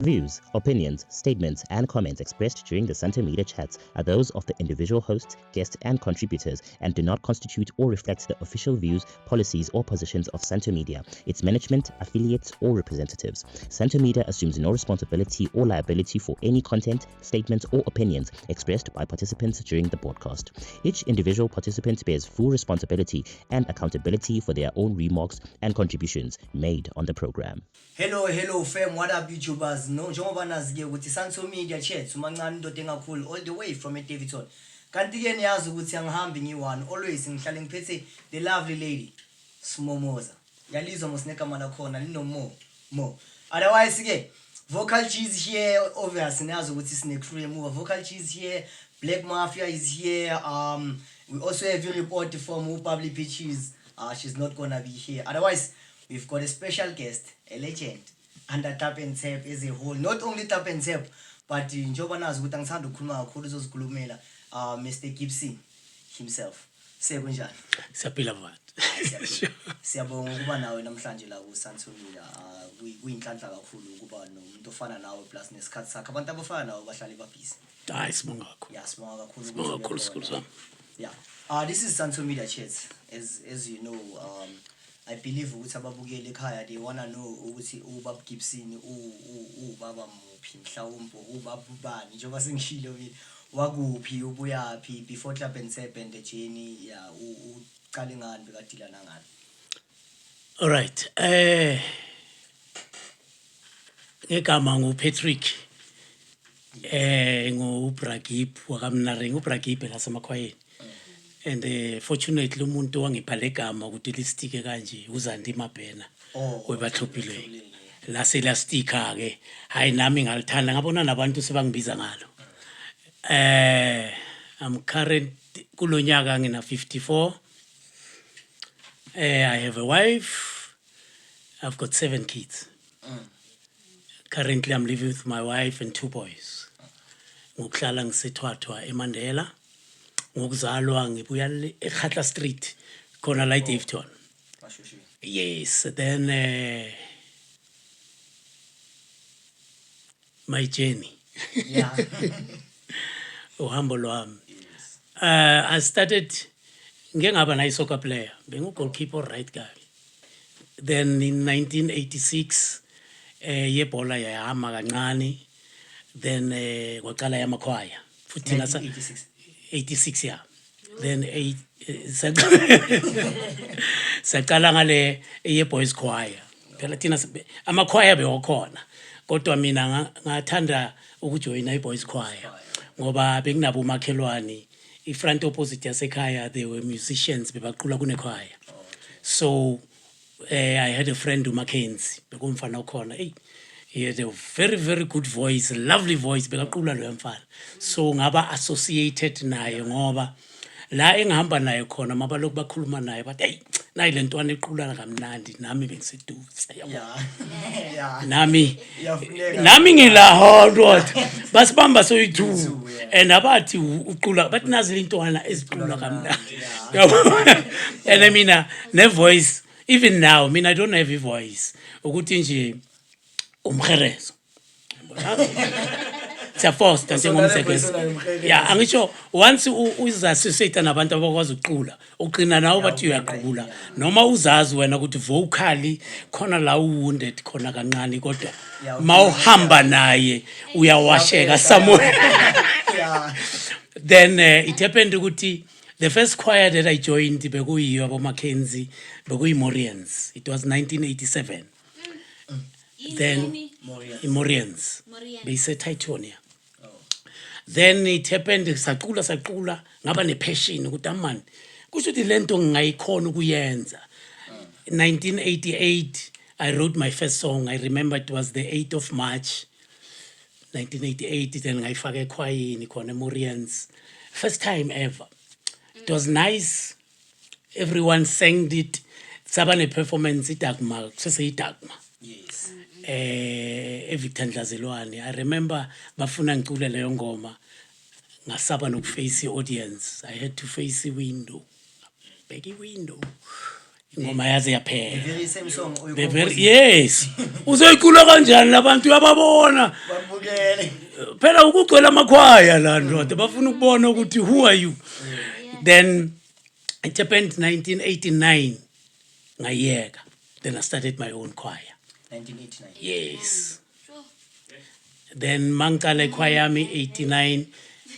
Views, opinions, statements, and comments expressed during the Santa Media chats are those of the individual hosts, guests, and contributors and do not constitute or reflect the official views, policies, or positions of Santa Media, its management, affiliates, or representatives. Santa Media assumes no responsibility or liability for any content, statements, or opinions expressed by participants during the broadcast. Each individual participant bears full responsibility and accountability for their own remarks and contributions made on the program. Hello, hello fam, what up, YouTubers? No, njengoba nazi ke ukuthi Santo Media Chat, umancane indoda engakhulu, all the way from eDaveyton. Kanti ke niyazi ukuthi angihambi ngiyi-one, always ngihlale ngiphethe the lovely lady Smomoza. Yalizwa mos negama lakhona linomo mo. Otherwise ke Vocal G's here, obvious niyazi ukuthi sine crew emuva. Vocal G's here, Black Mafia is here. We also have a report from Public Pitches. She's not gonna be here. Otherwise, we've got a special guest, a legend, under Tap and Tap as a whole. Not only Tap and Tap, but njengoba nazi ukuthi angithanda ukukhuluma kakhulu, uzozikhulumela, Mr Gibson himself. Sekunjani? Siyaphila, mfana. Siyabonga ukuba nawe namhlanje la ku-Santo Media. Kuyinhlanhla kakhulu ukuba nomuntu ofana nawe, plus nesikhathi sakhe. Abantu abafana nawe bahlale babhizi. Hayi, sibonga kakhulu. Ya, sibonga kakhulu Sibonga ukuthi kakhulu, ube sikhulu khona. sami. Yeah. This is Santo Media Chats. As you know, I believe ukuthi ababukeli ekhaya, they wanna know ukuthi ubaba Gibson ubaba muphi, mhlawumbe ubaba ubani, njengoba sengishilo mina, wakuphi, ubuyaphi before Clap and Tap and the journey, yeah, uqale ngani, bekadila nangani? Alright, ngegama nguPatrick nguBragip wakaMnaring, uBragip lasemakhwayeni, and fortunately umuntu wangipha legama ukuthi listike kanje uZandi Mabhena webahluphileyo lase lastika ke. Hayi, nami ngalithanda, ngabona nabantu sebangibiza ngalo. I'm current, kulonyaka ngina 54. I have a wife. I've got seven kids. Currently I'm living with my wife and two boys. Ngokuhlala ngiseThwathwa eMandela. Ngokuzalwa ngibuya le eKhatla Street khona la eDaveyton. Mashushi. Yes, then my journey. Uhambo lwami. I started, ngeke ngaba nayi soccer player. Bengu goalkeeper, right guy. Then in 1986 yebhola yahamba kancane, then kwaqala yamakhwaya futhi nasa 1986. 86, yeah. Then eight, saqala ngale ye boys choir. Phela thina amakhwaya bewakhona, kodwa mina ngathanda ukujoyina i-boys choir ngoba benginabo umakhelwane, i-front opposite yasekhaya, they were musicians, bebaqula kunekhwaya. So I had a friend, uMackenzie, bekumfana okhona. Hey, he had a very, very good voice, lovely voice, bekaqula loya mfana. So ngaba associated naye ngoba la engihamba naye khona, mabalokhu bakhuluma naye bathi, "Hey, nayi le ntwana equla kamnandi." Nami bengiseduze, yabo. Nami Iyafuneka. Nami ngilaho ndoda, basibamba soyi-two. Two, yeah. And abathi uqula, bathi nazi lintwana eziqula kamnandi, yabo. And mina ne-voice, even now mina I don't have i-voice ukuthi nje umherezo siyafosta njengomzekelo. Ya, angisho, once uzassociate nabantu abakwazi ukucula, ugcina nawe bathi uyaqubula, noma uzazi wena ukuthi vocally khona la u-wounded khona kancane, kodwa mawuhamba naye uyawasheka somewhere. Then it happened ukuthi the first choir that I joined bekuyiyo abo Mackenzie, bekuyi-Morians. It was 1987 then. Ini? Morians. I-Morians. Morians. Beyise-Titonia. Then it happened, saqula, saqula, ngaba ne-passion ukuthi amani kusho ukuthi le nto ngingayikhona ukuyenza. 1988 I wrote my first song. I remember it was the 8th of March 1988. Then ngayifaka ekhwayini khona eMorians, first time ever. It was nice, everyone sang it, saba ne-performance, iDagma, kuseseyiDagma eVictor Ndlazelwane. I remember bafuna ngicule leyo ngoma, ngasaba nokuface i-audience. I had to face i-window, bheka i-window. Ingoma yaze yaphela. The very same song. The very, yes. Uzoyicula kanjani labantu, uyababona? Babukele. Phela ukugcwela amakhwaya la, ndoda, bafuna ukubona ukuthi who are you. Then it happened 1989, ngayeka. Then I started my own choir. 1989. Yes. Then mangicala ikhwaya yami 89,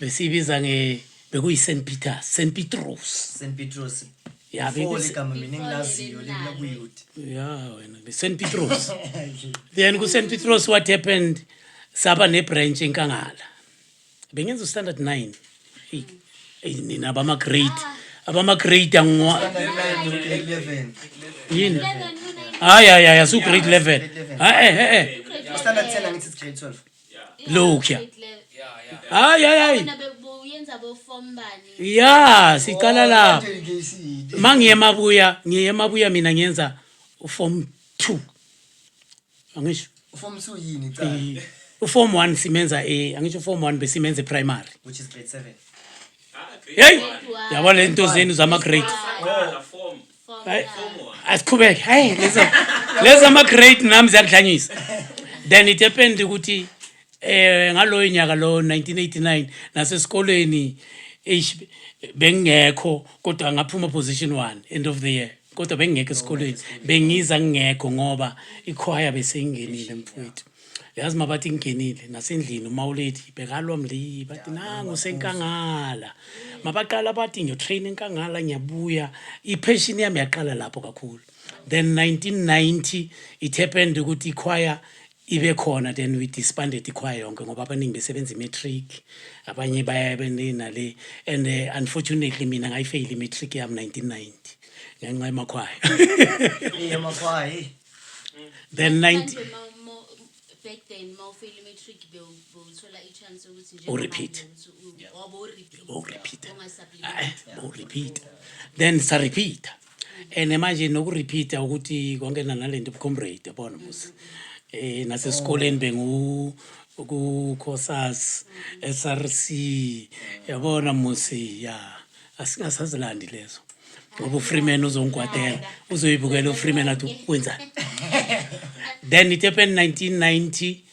besibiza nge, bekuyi St Peter, St Petros. St Petros. Ya, Before ligama mina engilaziyo leli kuyouth. Ya wena, the St Petros. Then ku St Petros, what happened, saba ne branch enkangala. Bengenza standard 9. Hey, hey, nina abama grade angwa. Standard 9 no grade 11. Yini? Hayi, hayi, hayi, asu grade 11. Grade 11. Hayi, eh eh. Standard 10, angithi it's grade 12. Lokhuya. Hayi, hayi, hayi. Wena uyenza bo form bani? Ya, siqala lapha. Education. Mangiye emabuya, ngiye emabuya mina, ngiyenza uform 2, angisho? Form 2 yini cha? Uform 1 simenza angisho, uform 1 besimenza primary. Which is grade 7. Hey, yabo le nto zenu zama grade. Form. Hayi, asiqhubeke. Hayi, lezi ama grade nami ziyakuhlanyisa. Then it happened ukuthi ngaloyo nyaka lo 1989 nasesikoleni, eish, bengingekho, kodwa ngaphuma position 1 end of the year, kodwa bengingekho esikoleni, bengiza ngingekho ngoba ikhwaya beseyingenile, mfowethu. Yazi mabathi ngingenile nasendlini, umawulethi bekalwa mli, bathi nangu senkangala, mabaqala bathi ngiyotrain enkangala, ngiyabuya. I-passion yami yaqala lapho kakhulu. Then 1990 it happened ukuthi ikhwaya ibe khona. Then we disbanded ikhwaya yonke ngoba abaningi besebenza i-matric, abanye baya nale, and unfortunately mina ngayifeyila i-matric yami 1990 ngenxa yemakhwaya. Emakhwaya, hey. Then 90 Manje back then mawufeyila i-matric, bewuthola i-chance yokuthi U-repeat. Wabo-repeat. Bowurepeat. Unga-supplement. Hayi, bowurepeat, then sarepeat, and manje nokurepeata ukuthi kwangena nalento comrade, yabona musi, nasesikoleni bengu ku COSAS, SRC, yabona musi. Ya, asingasazilandi lezo ngoba uFreeman uzongikwatela, uzoyibukela uFreeman athi wenzani. Then it happened 1990,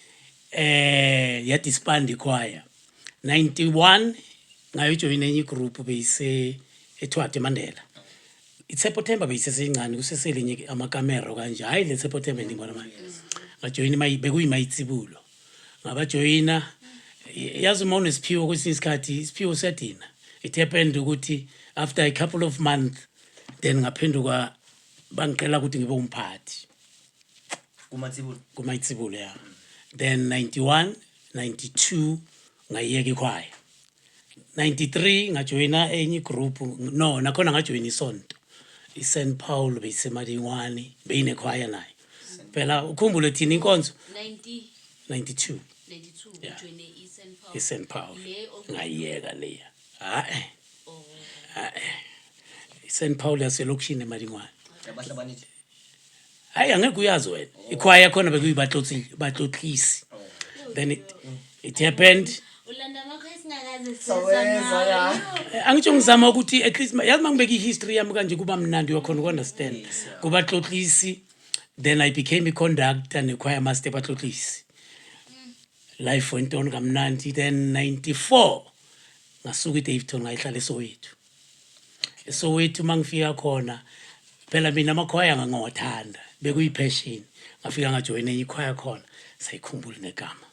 yadisband ikhwaya. 91 ngayojoyina enye igroup beyise eThwate Mandela, iTshepo Themba, beyiseseyincane, kuseselinye amakamero kanje. Hayi, le Tshepo Themba endingibona manje, ngajoyina bekuyimayitsibulo, ngabajoyina. Yazi uma unesiphiwo, kwesinye isikhathi isiphiwo siyadina. It happened ukuthi after a couple of months, then ngaphenduka, bangicela ukuthi ngibe umphathi. Kumatsibulo. Kumayitsibulo, ya. Then 91, 92 ngayiyeka ikhwaya. 93 ngajoyina enye igroup, no, nakhona ngajoyina isonto iSt Paul, beyisemalingwane, beyinekhwaya nayo phela. Ukhumbule thina inkonzo. 90? 92. 92. Yeah. Ujoyine i-St Paul. ISt Paul. Le Ngayiyeka leya, hayi. Oh. ISt Paul yaselokishini emalingwane. Yabahlabanithi. Hayi, angeke uyazi wena. Ikhwaya yakhona bekuyibatlotlisi. Then it happened. Ulanda amakho esingakaze. Sawezwa, ya. Angitsho ngizama ukuthi at least yazi uma ngibeka i-history yami kanje kuba mnandi, uyakhona uku-understand. Kubatlotlisi, then I became i-conductor ne-choir master ebatlotlisi. Life went on kamnandi. Then 94 ngasuka eDaveyton, ngayihlala eSoweto. ESoweto uma ngifika khona, phela mina amakhwaya ngangiwathanda, bekuyi-passion. Ngafika ngajoyina enye ikhwaya khona, sayikhumbula negama.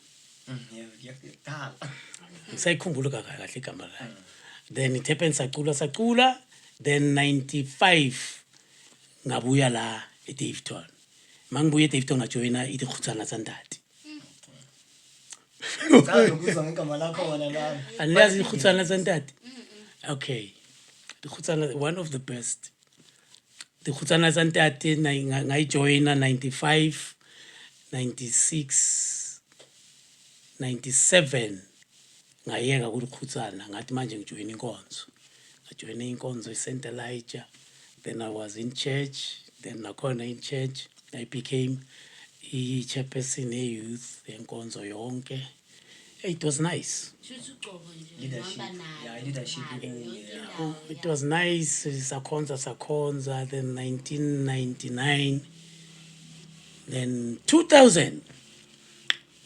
Kuyakudala. Ngisayikhumbula kahle igama layo. Then it happened, sacula, sacula. Then 95 ngabuya la eDaveyton. Mangibuya eDaveyton, ngajoyina iDikhutsana tsa Ntate. Ngicela ukuzwa ngegama lakho wona lami. Aniyazi iDikhutsana tsa Ntate? Okay, Dikhutsana, one of the best. Dikhutsana tsa Ntate, ngayijoyina 95, 96, 97 ngayeka kuDikhutsana, ngathi manje ngijoyina inkonzo. Ngajoyina inkonzo iSt Elijah. Then I was in church. Then nakhona in church I became i-chairperson ye-youth yenkonzo yonke. It was nice. Shuthi ugcobo nje Leadership. uhamba nalo. Yeah, leadership Nalo, ikuye, yonke yeah. indawo, It yeah. was nice. Sakhonza, sakhonza, then 1999, then 2000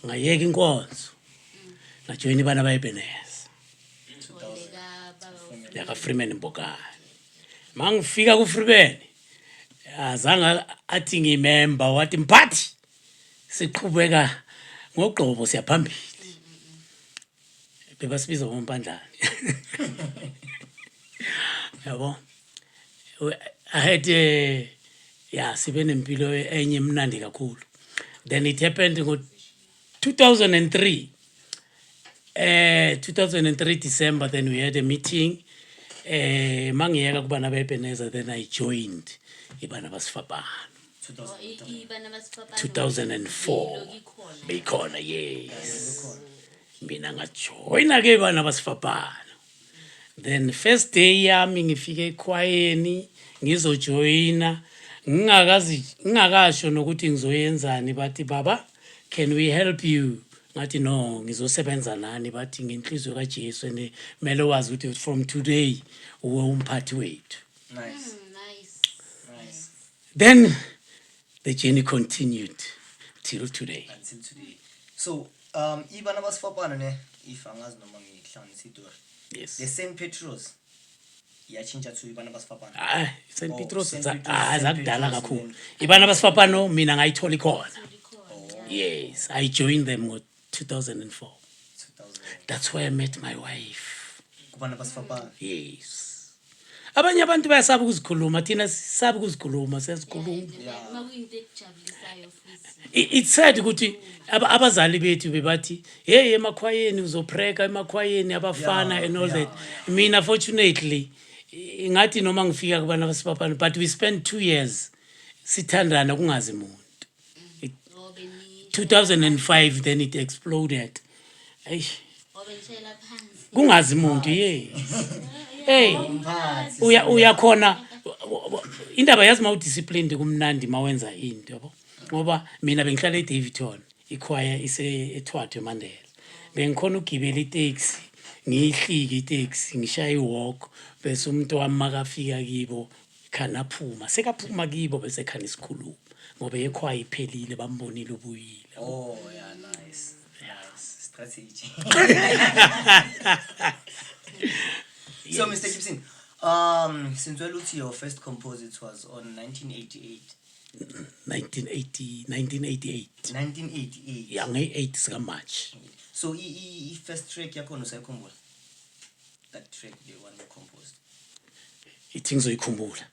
ngayeka inkonzo, ngajoyina ibana bayebeneza. Oleka baba. Yaka-Freeman Mbokane. Ma ngifika ku-Freeman, azange athi ngimemba, wathi, "Mphathi, siqhubeka ngogqobo, siyaphambili." Bebasibiza ngompandlane, yabo. I had ya, sibe nempilo enye emnandi kakhulu. Then it happened ngo 2003, 2003 December. Then we had a meeting, mangiyeka kubana beBeneza, then I joined ibana basifapano. Oh, ibana basifapano. 2004. Beyilokhu ikhona. Beyikhona, yes. Mina ngajoyina ke bana basifapano. Then first day yami ngifike ekhwayeni ngizojoyina, ngingakazi, ngingakasho nokuthi ngizoyenzani, bathi, "Baba, can we help you?" Ngathi, "No, ngizosebenza nani." Bathi, "Ngenhliziyo kaJesu, and kumele wazi ukuthi from today uwe umphathi wethu." Nice. Nice. Nice. Then the journey continued till today. Until today. So ibana basifapano ne, if angazi noma ngihlanganisa itori, Yes. the St Petros iyatshintsha to ibana basifapano? Ah, St Oh, Petros. St. Petros, Ah, St. zakudala Petros, kakhulu. then. Ibana basifapano mina ngayithola ikhona. Ikhona. Yes, I joined them ngo 2004. 2000. That's where I met my wife. Kubana basifapano? Yes. Abanye abantu bayasaba ukuzikhuluma, thina sisaba ukuzikhuluma, siyazikhuluma. Uma kuyinto ekujabulisayo futhi. It's sad ukuthi abazali bethu bebathi, "Hey, emakhwayeni uzopreka, emakhwayeni abafana," and all that. Mina fortunately ngathi noma ngifika kubana basifapano, but we spent 2 years sithandana kungazi muntu. Ngobe ni 2005, then it exploded. Eish. Ngobe nishayela phansi. Kungazi muntu, yes. Hey. Umphathi. Uya uyakhona indaba, yazi, ma udisciplined kumnandi mawenza into, yabo, ngoba mina bengihlala eDaveyton, ikhwaya ise eThwathwe eMandela. Bengikhona ukugibela itaxi, ngiyihlike itaxi, ngishaye iwalk, bese umuntu wami makafika kibo khana aphuma, sekaphuma kibo, bese khana isikhuluma ngoba ekhwaya iphelile, bambonile ubuyile. Oh yeah, nice, nice strategy. So Mr Gibson, since uthi your first compose, it was on 1988? 1980, 1988. 1988. Ya, nge-8 sika March. So i first track yakhona usayikhumbula, that track, the one you composed? Ithi ngizoyikhumbula.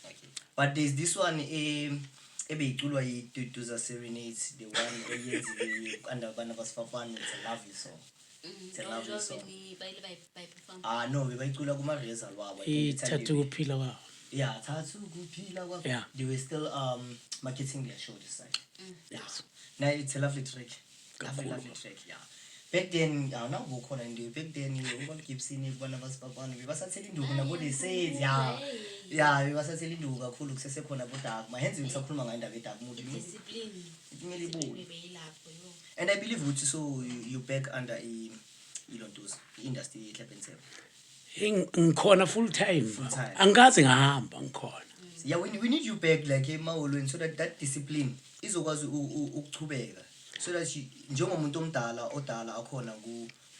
Okay, but there's this one ebeyiculwa yi-Duduza Serenades, the one eyenzile under Bana Basifapano. It's a lovely song, it's a lovely song. Bayile bayiperform? Ah no, bebayicula kuma-rehearsal wabo, I think it's Ithatha ukuphila kwawo. Yeah, thatha ukuphila kwakho. They were still marketing their show this side. Yes. Now it's a lovely track, lovely. Kakhulu. Lovely track, yeah. Back then, yeah, now kukhona nje back then ubona Gibson kubona basifapano bebasathela induku nabo the says, yeah, bebasathela induku kakhulu kusesekhona bo-dark mahenze. Ngisakhuluma ngayo indaba ye-dark mood. Discipline. Kumele ibuye. Beyilapho yo. And I believe ukuthi so you back under ilontuza i-industry ye-clap and tap. Ngikhona full time. Time. Angikaze ngahamba, ngikhona. Yeah, we need you back like emahholweni so that that discipline izokwazi ukuchubeka, so that njengomuntu omdala odala akhona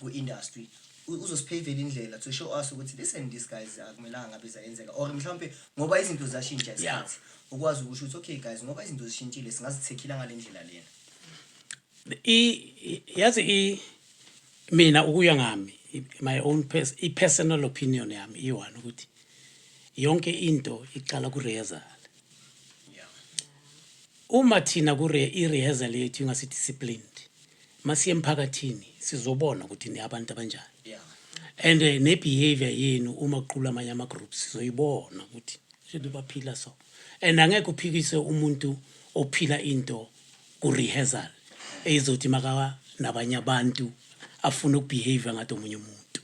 ku-industry uzosipheyivela indlela to show us ukuthi this and this, guys, akumelanga ngabe zayenzeka, or mhlawumbe ngoba izinto zashintsha isikhathi, ukwazi ukusho ukuthi, "Okay guys, ngoba izinto zishintshile, singazithekila ngale ndlela lena." Yazi, mina ukuya ngami, my own i-personal opinion yami iyi-one, ukuthi yonke into iqala ku-rehearsal. Uma thina i-rehearsal yethu ingasi-disciplined, masiye emphakathini sizobona ukuthi ni abantu abanjani. And ne-behavior yenu uma kuqula amanye ama-groups sizoyibona ukuthi shuthi baphila so, and angeke uphikise umuntu ophila into ku-rehearsal eyizothi maka nabanye abantu afuna ukubehave ngathi omunye umuntu.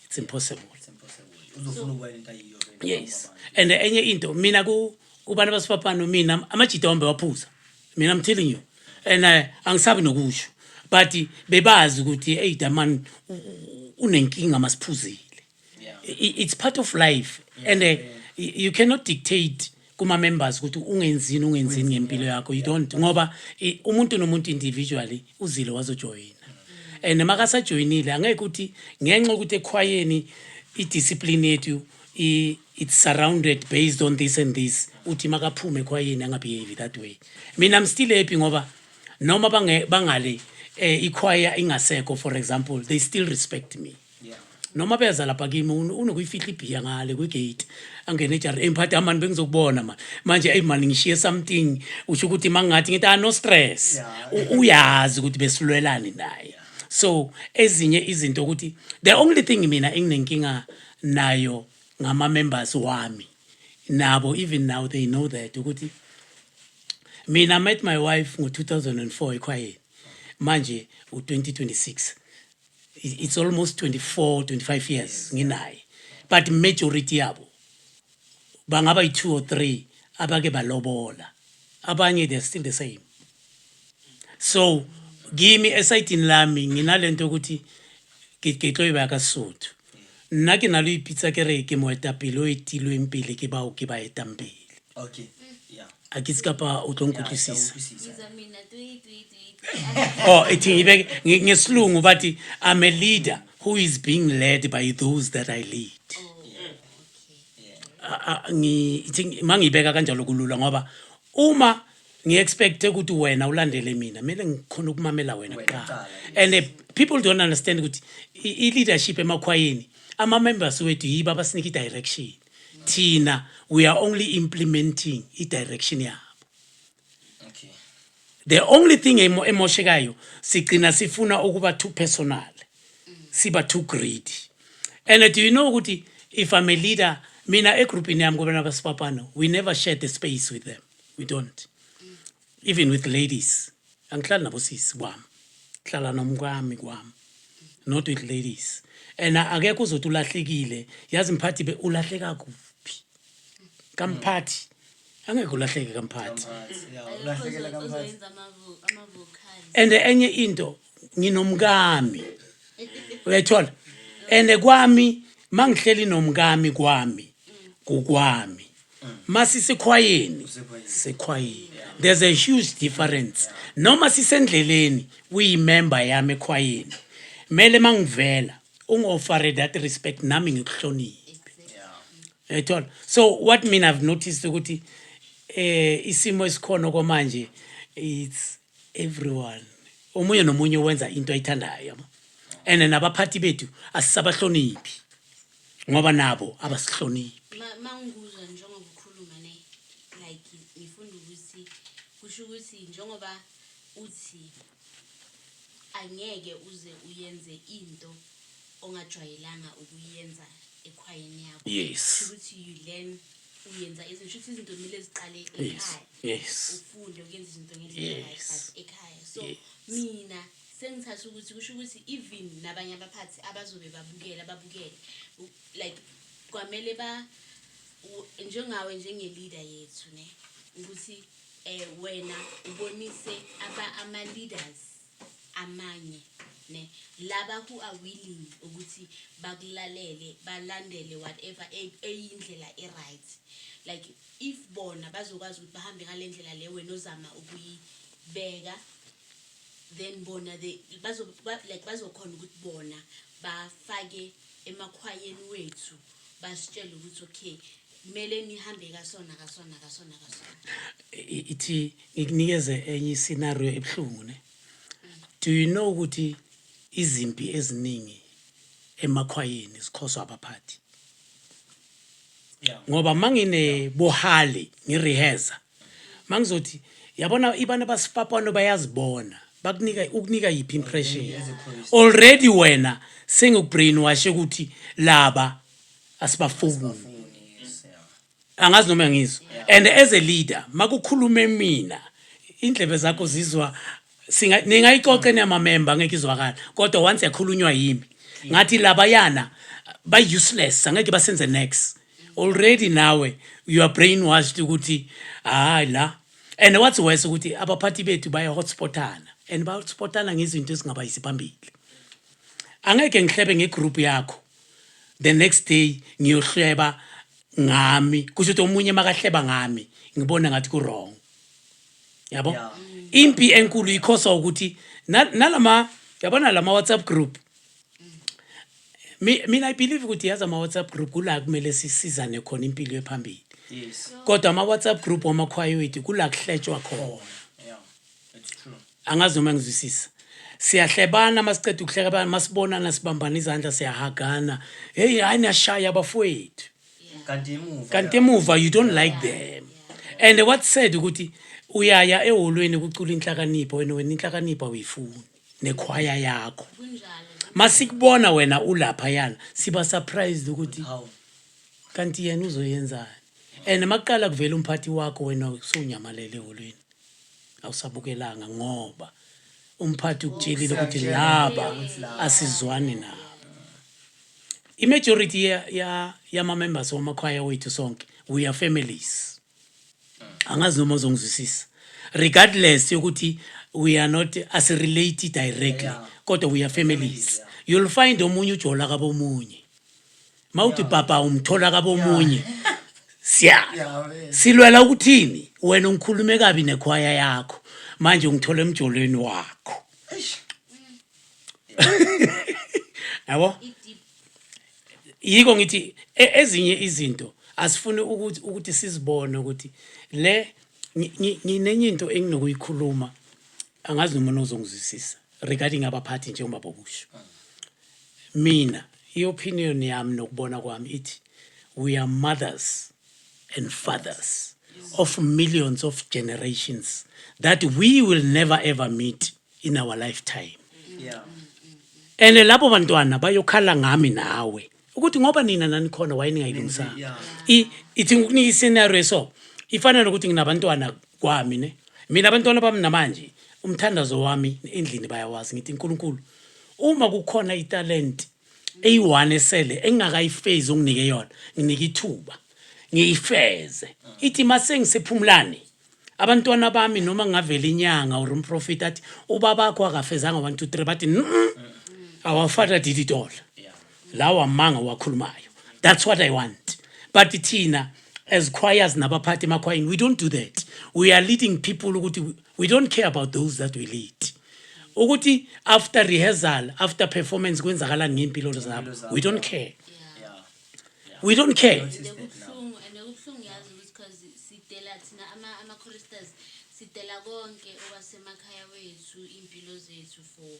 It's impossible. It's impossible, uzofuna ukuba into ayiyo vele. Yes, and enye into, mina ku kubantu abasifapano, mina amajita wami bewaphuza. Mina, I'm telling you, and angisabi nokusho. But bebazi ukuthi, hey, daman unenkinga masiphuzile. It's part of life and you cannot dictate kuma members ukuthi ungenzini, ungenzini ngempilo yakho. You don't, ngoba umuntu nomuntu individually uzile wazojoyina and makasajoyinile angeke ukuthi ngenxa yokuthi ekhwayeni i-discipline yethu it's surrounded based on this and this, uthi makaphume ekhwayeni angabehave that way. Mina I'm still happy ngoba noma bangale ikhwaya ingasekho, for example, they still respect me. Noma beza lapha kimi unokuyifihla ibhiya ngale kwigate, angene ejari emphathi amani, bengizokubona man manje, eyi mani, ngishiye something, usho ukuthi mangathi ngithi, ah, no stress. Uyazi ukuthi besilwelani naye. So ezinye izinto ukuthi the only thing mina enginenkinga nayo ngama members wami nabo, even now they know that ukuthi mina met my wife ngo-2004 ekhwayeni. Manje u-2026, it's almost 24 25 years nginaye, but majority yabo bangaba yi-two or three abake balobola, abanye they're still the same. So kimi esayidini lami nginalento ukuthi ke tlo e baya ka Sesotho, nna ke na le ipitsa ke re ke moetapele o etilweng pele ke bao ke ba etang pele. A ke itse kapa o tlo nkutlwisisa. Ngiyakuzwisisa. Ngizwa mina twi twi twi twi. Oh, ithi ngibeke ngesilungu bathi I'm a leader who is being led by those that I lead. Oh, okay. Ithi mangibeka kanjalo kulula ngoba uma ngi-expecte ukuthi wena ulandele mina, kumele ngikhona ukumamela wena Wena kuqala. kuqala. And people don't understand ukuthi i-leadership emakhwayeni, ama-members wethu yibo abasinika i-direction. Thina we are only implementing i-direction yabo. The only thing emoshekayo, sigcina sifuna ukuba too personal, siba too greedy. And do you know ukuthi if I'm a leader mina egroupini yami kubana basipapano, we never share the space with them. We don't even with ladies. Angihlali nabosisi kwami, hlala nomkwami kwami, not with ladies. And akekho uzothi ulahlekile, yazi mphathi, be ulahleka kuphi kamphathi? Angeke ulahleke kamphathi. Kamphathi, yeah, Akekho ulahlekela kamphathi. ozoyenza ama-vocals. And enye into, nginomkami, uyayithola, and kwami mangihleli nomkami kwami kukwami, masisekhwayeni Usekhwayeni. Sekhwayeni there's a huge difference. Noma sisendleleni, uyimember yami ekhwayeni, mele mangivela ungi-offere that respect, nami ngikuhloniphe. Uyayithola? So what mina I've noticed ukuthi isimo esikhona kwamanje, it's everyone, omunye nomunye wenza into ayithandayo, yabo, and nabaphathi bethu asisabahloniphi ngoba nabo abasihloniphi. Mangikuzwa njengoba ukhuluma ne, like ngifunda ukuthi kusho ukuthi njengoba uthi angeke uze uyenze into ongajwayelanga ukuyenza ekhwayeni yakho. Yes. Kusho ukuthi you learn uyenza izinto, shuthi izinto kumele ziqale ekhaya. Ufunde ukuyenza izinto ngendlela right, but ekhaya. So mina sengithatha ukuthi kusho ukuthi even nabanye abaphathi abazobe babukela babukele like kwamele ba njengawe njenge-leader yethu ne, ukuthi wena ubonise aba ama-leaders amanye ne, laba who are willing ukuthi bakulalele, balandele whatever eyindlela e-right. Like if bona bazokwazi ukuthi bahambe ngale ndlela le wena ozama ukuyibeka, then bona they bazo like bazokhona ukuthi bona bafake emakhwayeni wethu, basitshele ukuthi okay, kumele nihambe kasona kasona kasona kasona. Ithi ngikunikeze enye iscenario ebuhlungu ne. Do you know ukuthi izimpi eziningi emakhwayeni zikhoswa abaphathi? Ngoba mangine bohali ngirehearsa, mangizothi yabona ibana basifapano bayazibona, bakunika ukunika yiphi impression? As a chorist. Already wena sengikubrainwash ukuthi laba asibafuni. Bafuni, yes, yeah. Angazi noma ngizwa. And as a leader, makukhulume mina, indlebe zakho zizwa singa ningayixoxe namamember, angeke izwakala, kodwa once yakhulunywa yimi ngathi labayana ba useless, angeke basenze next, already nawe you are brainwashed ukuthi hayi la. And what's worse ukuthi abaphathi bethu baya hotspotana. And bayosupportana ngezinto ezingabayisi phambili. Angeke ngihlebe ngegroup yakho, the next day ngiyohleba ngami, kusho ukuthi omunye makahleba ngami ngibona ngathi ku wrong, yabo. Impi enkulu ikhosa ukuthi nalama, yabona, lama WhatsApp group. Mina I believe ukuthi, yazi, ama WhatsApp group kula kumele sisizane khona impilo ephambili. Kodwa ama WhatsApp group wamakhwaya wethu kula kuhletshwa khona. Yeah, it's true. Angazi noma ngizwisisa. Siyahlebana, masiceda ukuhlebana, masibonana sibambana izandla, siyahagana, hey, hayi, niyashaya abafowethu. Kanti emuva Kanti emuva you don't like them. And what said ukuthi uyaya eholweni kucula inhlakanipho, wena inhlakanipho awuyifuni nekhwaya yakho. Kunjalo. Masikubona wena ulapha yana, siba surprised ukuthi How kanti yena uzoyenzani. And maqala kuvela umphathi wakho, wena usowunyamalele eholweni, awusabukelanga, ngoba umphathi ukutshelile ukuthi Siyakutshela laba ukuthi laba. asizwani nabo. I-majority yama-members wamakhwaya wethu sonke, we are families. Angazi noma uzongizwisisa. Regardless yokuthi we are not, asirelate directly, kodwa we are families. You'll find omunye ujola kabomunye, mawuthi papa umthola kabomunye, siya silwela ukuthini? Wena ungikhulume kabi nekhwaya yakho, manje ungithola emjolweni wakho. Eish. Yabo? I-deep. Yiko ngithi ezinye izinto asifuni ukuthi sizibone ukuthi le nginenye into enginokuyikhuluma, angazi noma nozongizwisisa, regarding abaphathi. Njengoba bokusho, mina i-opinion yami nokubona kwami ithi we are mothers and fathers of millions of generations that we will never ever meet in our lifetime. And labo bantwana bayokhala ngami nawe ukuthi ngoba nina nanikhona, wayeningayilungisanga. Ithi ngikunika iscenario, so ifana nokuthi nginabantwana kwami, ne mina abantwana bami namanje umthandazo wami endlini bayawazi, ngithi, "Nkulunkulu, uma kukhona italent eyi-one esele engingakayifezi onginike yona, nginike ithuba ngiyifeze." Ithi mase ngisephumulani abantwana bami, noma ngavela inyanga or umprofit athi ubabakho akafezanga 1 2 3, bathi, our father did it all." Lawa manga wakhulumayo, that's what I want. But thina as choirs nabaphathi emakhwayeni, we don't do that. We are leading people ukuthi we don't care about those that we lead, ukuthi after rehearsal, after performance, kwenzakalani ngey'mpilo zabo. We don't care. We don't care. Notice that now. Kubuhlungu and kubuhlungu, yazi, ukuthi cause sidela thina ama-choristers, sidela konke okwasemakhaya wethu, iy'mpilo zethu for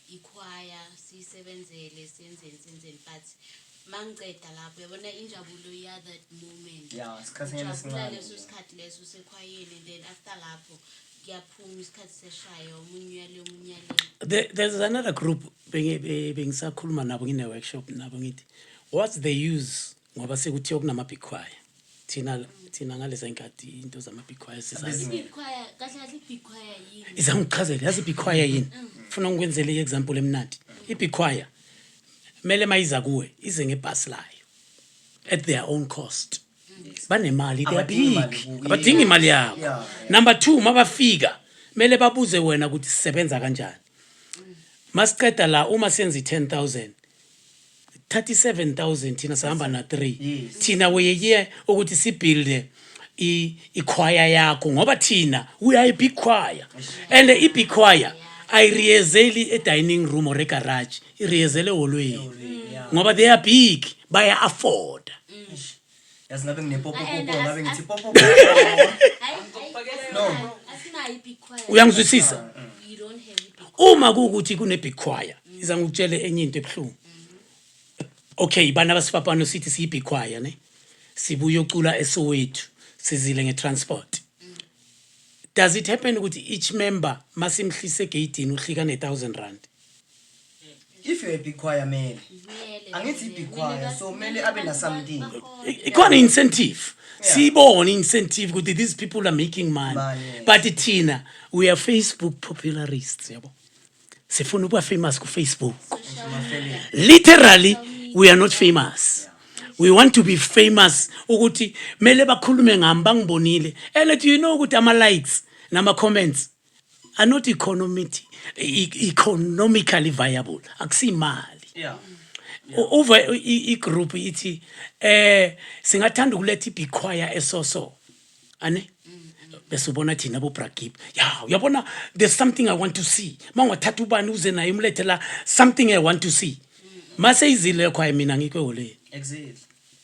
ikhwaya, siyisebenzele, senzeni, senzeni, but mangiceda lapho, uyabona injabulo ya that moment. Yeah, isikhathi Ujabula esincane leso nje. sikhathi leso sekhwayeni, and then after lapho kuyaphuma isikhathi seshaya, omunye uyale, omunye uyale. There's another group bengisakhuluma nabo, ngine-workshop nabo, ngithi what's the use, ngoba sekuthiwa kunama-big choir. Thina ngaleza nkathi into zama-big choir sizazi. I-big choir, kahle kahle i-big choir yini? Izangichazele, yazi i-big choir yini? Funa ngikwenzele i-example emnandi. I-big choir kumele mayiza kuwe ize ngebhasi layo at their own cost. Banemali, they are Abadingi imali big. Abadingi imali yakho. Number two, mabafika kumele babuze wena ukuthi sisebenza kanjani. Masiceda la, uma senza i-10 000, 37 000, thina sihamba na-3. Thina weyeye ukuthi sibuilde ikhwaya yakho, ngoba thina we are a big choir, and i-big choir ayiriyezeli e-dining room or egarage, iriyezele eholweni, ngoba they are big, baya-afforda. Yazi ngabe nginepopopopo, And ngabe ngithi popopopo. No. Asinayo i-big choir. Uyangizwisisa? You don't have i-big Uma kuwukuthi kune-big choir, iza ngikutshele enye into ebuhlungu. Okay, bana basifapano, sithi siyi-big choir, ne sibuye ocula eSoweto, sizile nge-transport. Does it happen ukuthi each member masimhlise egeyidini uhlika ne-R1000? If you're a big choir, mele. Kumele Angithi i-big choir, so kumele abe na something. Ikhona incentive, siyibone incentive ukuthi these people are making money. Money, yes. But thina we are Facebook popularists, yabo, sifuna ukuba famous ku-Facebook. Literally, we are not famous. We want to be famous ukuthi mele bakhulume ngami, bangibonile. And do you know ukuthi ama-likes nama-comments are not economically viable, akusimali. Uve i-group ithi singathanda ukuletha i-big choir esoso ane, bese ubona thina bo-bragip ya, uyabona, there's something I want to see. Ma ungathatha ubani uze naye umlethe la, something I want to see. Mase izile choir, mina ngikho eholeni. Exactly,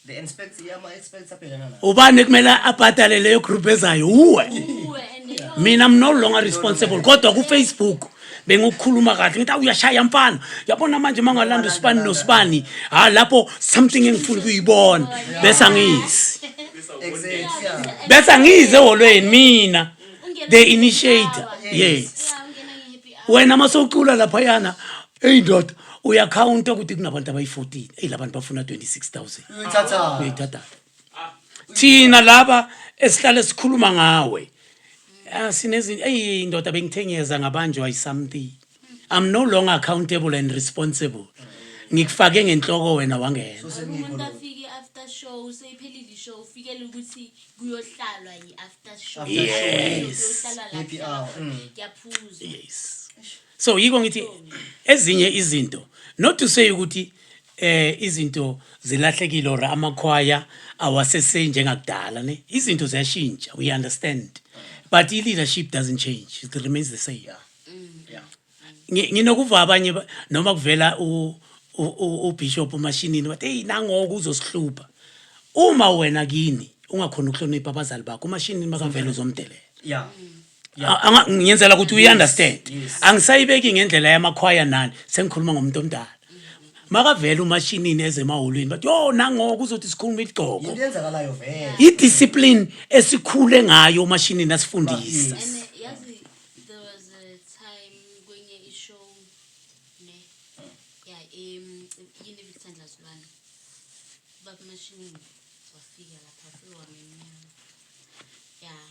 the inspect ama-experts abhekana nayo. Ubani kumele abhadale leyo group ezayo? Uwe. Uwe, and Mina, I'm no longer responsible, kodwa ku-Facebook bengukukhuluma kahle, ngithi, "Awuyashaya mfana, yabona manje uma ungalanda usibani nosibani, ha, lapho something engifuna ukuyibona," bese angizi. Exactly, yeah. Bese angize eholweni mina, Ungena the nge-happy initiator. hour. Yes. Yeah, ungena nge-happy hour. Wena masewucula laphayana, eyi ndoda, uyakhawunta ukuthi kunabantu abayi-14, eyi, labantu bafuna 26 000. Uyithatha. Uyithatha. Thina laba esihlale sikhuluma ngawe, ah, sinezinto, eyi ndoda, bengithengeza ngabanjwa yi-something. I'm no longer accountable and responsible. Ngikufake ngenhloko, wena wangena. So sengikho Umuntu lo. afike after show, seyiphelile i-show, ufikele ukuthi kuyohlalwa i-after show. After show. Yes. Kuyohlalwa la Happy kuhlalwa hour, khona. Kuyaphuzwa. Yes, so yiko ngithi ezinye izinto, not to say ukuthi izinto zilahlekile or amakhwaya awasese njengakudala ne, izinto ziyashintsha, we understand, but i-leadership doesn't change, it remains the same. Nginokuva abanye noma kuvela uBishop uMashinini bathi, "Hey, nangoko uzosihlupha." Uma wena kini ungakhona ukuhlonipha abazali bakho, uMashinini makavela uzomdelela. Ngiyenzela ukuthi uyi-understand. Yes. Angisayibeki ngendlela yamakhwaya nani, sengikhuluma ngomuntu omdala. Makavela uMashinini ezemahholweni bathi, "Yo, nangoko uzothi sikhuluma igcoko." Yinto eyenzakalayo vele. I-discipline esikhule ngayo, uMashinini asifundisa. Yes. And yazi, there was a time kwenye i-show ne, yeah, yini, Victor Ndlazulwane, baba Mashinini wafika lapha, wafika wamemnyama, yeah,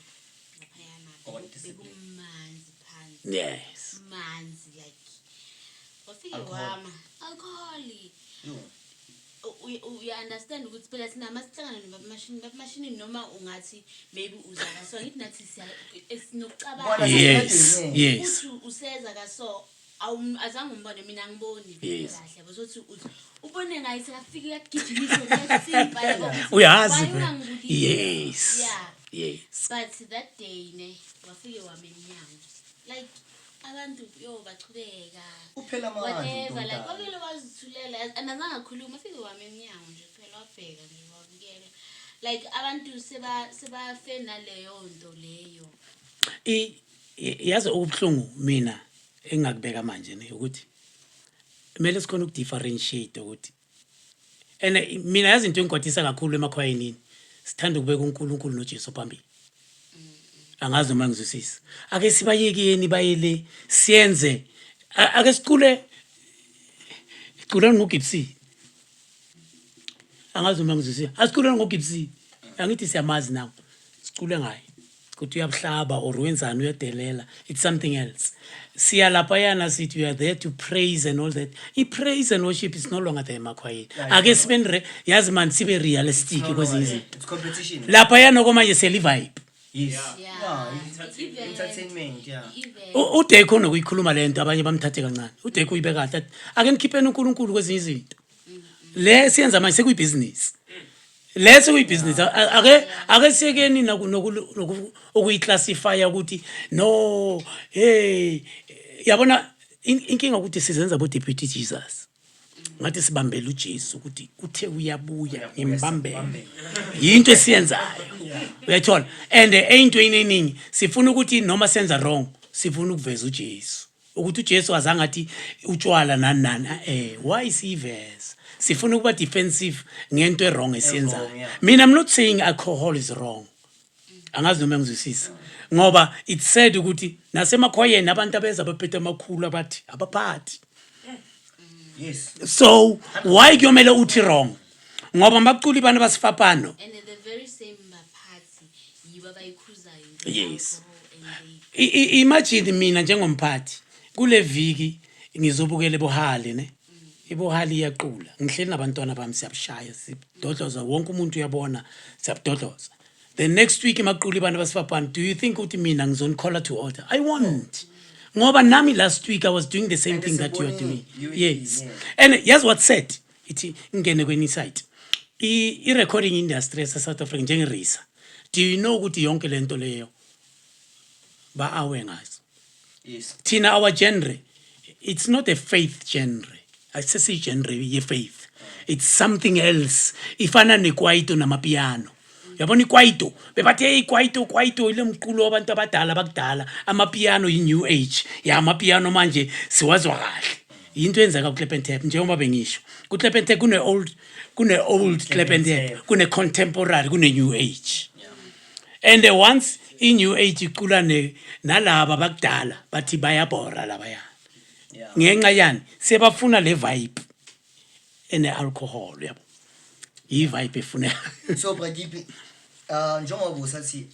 laphayana. Oh, discipline. Bekumanzi phansi. Manzi, like wafike Alcohol. wama alcohol. Yo. Uya-understand ukuthi phela thina masihlangana nobaba Mashinini, noma ungathi maybe uza kaso, angithi nathi sinokucabanga. Bona Yes. Uthi useza kaso, azange umbone, mina angiboni kahle, yabo, sothi uthi ubone ngaye sekafike, uyakugijimisa, uyasimpa, yabo, ukuthi Uyazi why vele. ungangibulisi? But that day ne, wafike wama emnyango, like abantu yo bachubeka, Uphela amandla whatever, like umuntu. wavele wazithulela and azange akhuluma, afike wama emnyango nje kuphela, wabheka nje, wabukela, like abantu sebafe naleyo nto leyo. Yazi okubuhlungu mina engingakubeka manje ne, ukuthi kumele sikhona ukudifferentiate ukuthi, and mina yazi into engikwatisa kakhulu emakhwayeni, sithanda ukubeka uNkulunkulu noJesu phambili. Angazi noma ngizwisisa. Ake sibayekeni bayele, siyenze, ake sicule, culani ngoGibson. Angazi noma ngizwisisa. Asiculeni ngoGibson, angithi siyamazi nawo, sicule ngaye ukuthi uyabuhlaba or wenzani, uyadelela, it's something else. Siya laphayana sithi we are there to praise and all that. I-praise and worship is no longer there emakhwayeni. Ake sibe yazi mani, sibe realistic kwezinye izinto. It's competition. Laphayana komanje siyali-vibe. Yes. Event. Entertainment, yeah. I-event. UDeko nokuyikhuluma le nto, abanye bamthathe kancane. UDeko uyibeka kahle, athi, ake nikhipheni uNkulunkulu kwezinye izinto. Le siyenza manje sekuyibhizinisi, le sekuyibhizinisi. Ake siyekeni ukuyiclassifya ukuthi no, hey, yabona, inkinga ukuthi sizenza bo-deputy Jesus, ngathi sibambele uJesu ukuthi uthe uyabuya, ngimbambele. Yinto esiyenzayo, uyayithola? And eyintweni eningi sifuna ukuthi noma senza wrong, sifuna ukuveza uJesu, ukuthi uJesu azange athi utshwala nani nani. Why siyiveza? Sifuna ukuba defensive ngento e-wrong esiyenzayo. Wrong, yeah. Mina, I'm not saying alcohol is wrong. Angazi noma ngizwisisa, ngoba it's said ukuthi nasemakhwayeni abantu abeza baphethe amakhulu abathi abaphathi. So why kuyomele uthi wrong? Ngoba mabaculi bana basifapano. And the very same baphathi yibo abayikhuzayo into alcohol and they Imagine mina njengomphathi, kule viki ngizobukela ebohali ne, ibohali iyaqula, ngihleli nabantwana bami, siyabushaya, sidodloza, wonke umuntu uyabona, siyabudodloza. The next week emaqula abantu basifapano, do you think ukuthi mina ngizonicalla to order? I won't. Ngoba nami last week I was doing the same And thing that you are sibonile, doing. you were Yes. doing, And here's what said ithi ngene kwenye site. I recording industry yase South Africa njengerisa. Do you know ukuthi yonke lento leyo ba awe ngazo? Yes. Thina, our genre, it's not a faith genre. Asesi genre ye faith. It's something else. Ifana nekwaito namapiano. Uyabona ikwaito, bebathi hey, ikwaito, kwaito ile mculo wabantu abadala bakudala. Amapiano yi-new age ya amapiano manje siwazwa kahle. Yinto eyenzeka ku-clap and tap, njengoba bengisho ku-clap and tap kune-old clap and tap, kune-contemporary, kune-new age. And once i-new age icula nalaba bakudala, bathi bayabhora labaya. Ngenxa yani? Sebafuna le vibe ene-alcohol, yabo, yi-vibe efuneka. So Bra Gipi, njengoba usathi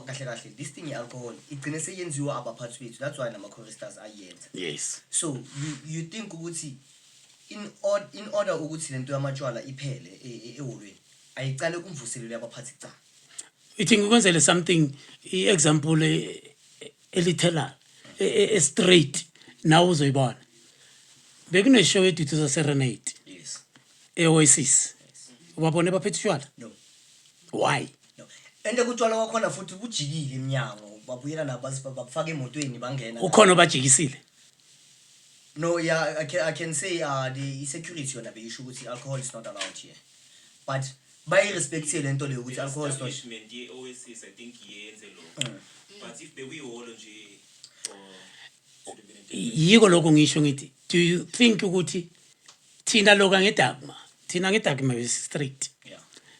kahle kahle this thing ye-alcohol igcine seyenziwa abaphathi bethu, that's why nama-choristers ayenza. Yes. So you think ukuthi in order ukuthi lento yamatshwala iphele eholweni, ayicale kumvuselelo yabaphathi kucala? Ithi ngikwenzele something, i-example elithela e-straight, nawe uzoyibona. Bekune-show eDuduza Serenade e-Oasis, ubabone baphethe utshwala? No. Why? No, and kutshwala kwakhona futhi kujikile iminyango, babuyela nabo, bakufaka emotweni, bangena. Ukhona obajikisile? No, yeah, I can say the security yona beyisho ukuthi alcohol is not allowed here, but bayirespectile lento leyo ukuthi alcohol is not. Establishment ye-Oasis, I think, yenze lokho, but if bekuyihholo nje or Yiko lokho ngisho ngithi, do you think ukuthi thina loka ngedagma, thina ngedagma besi-strict?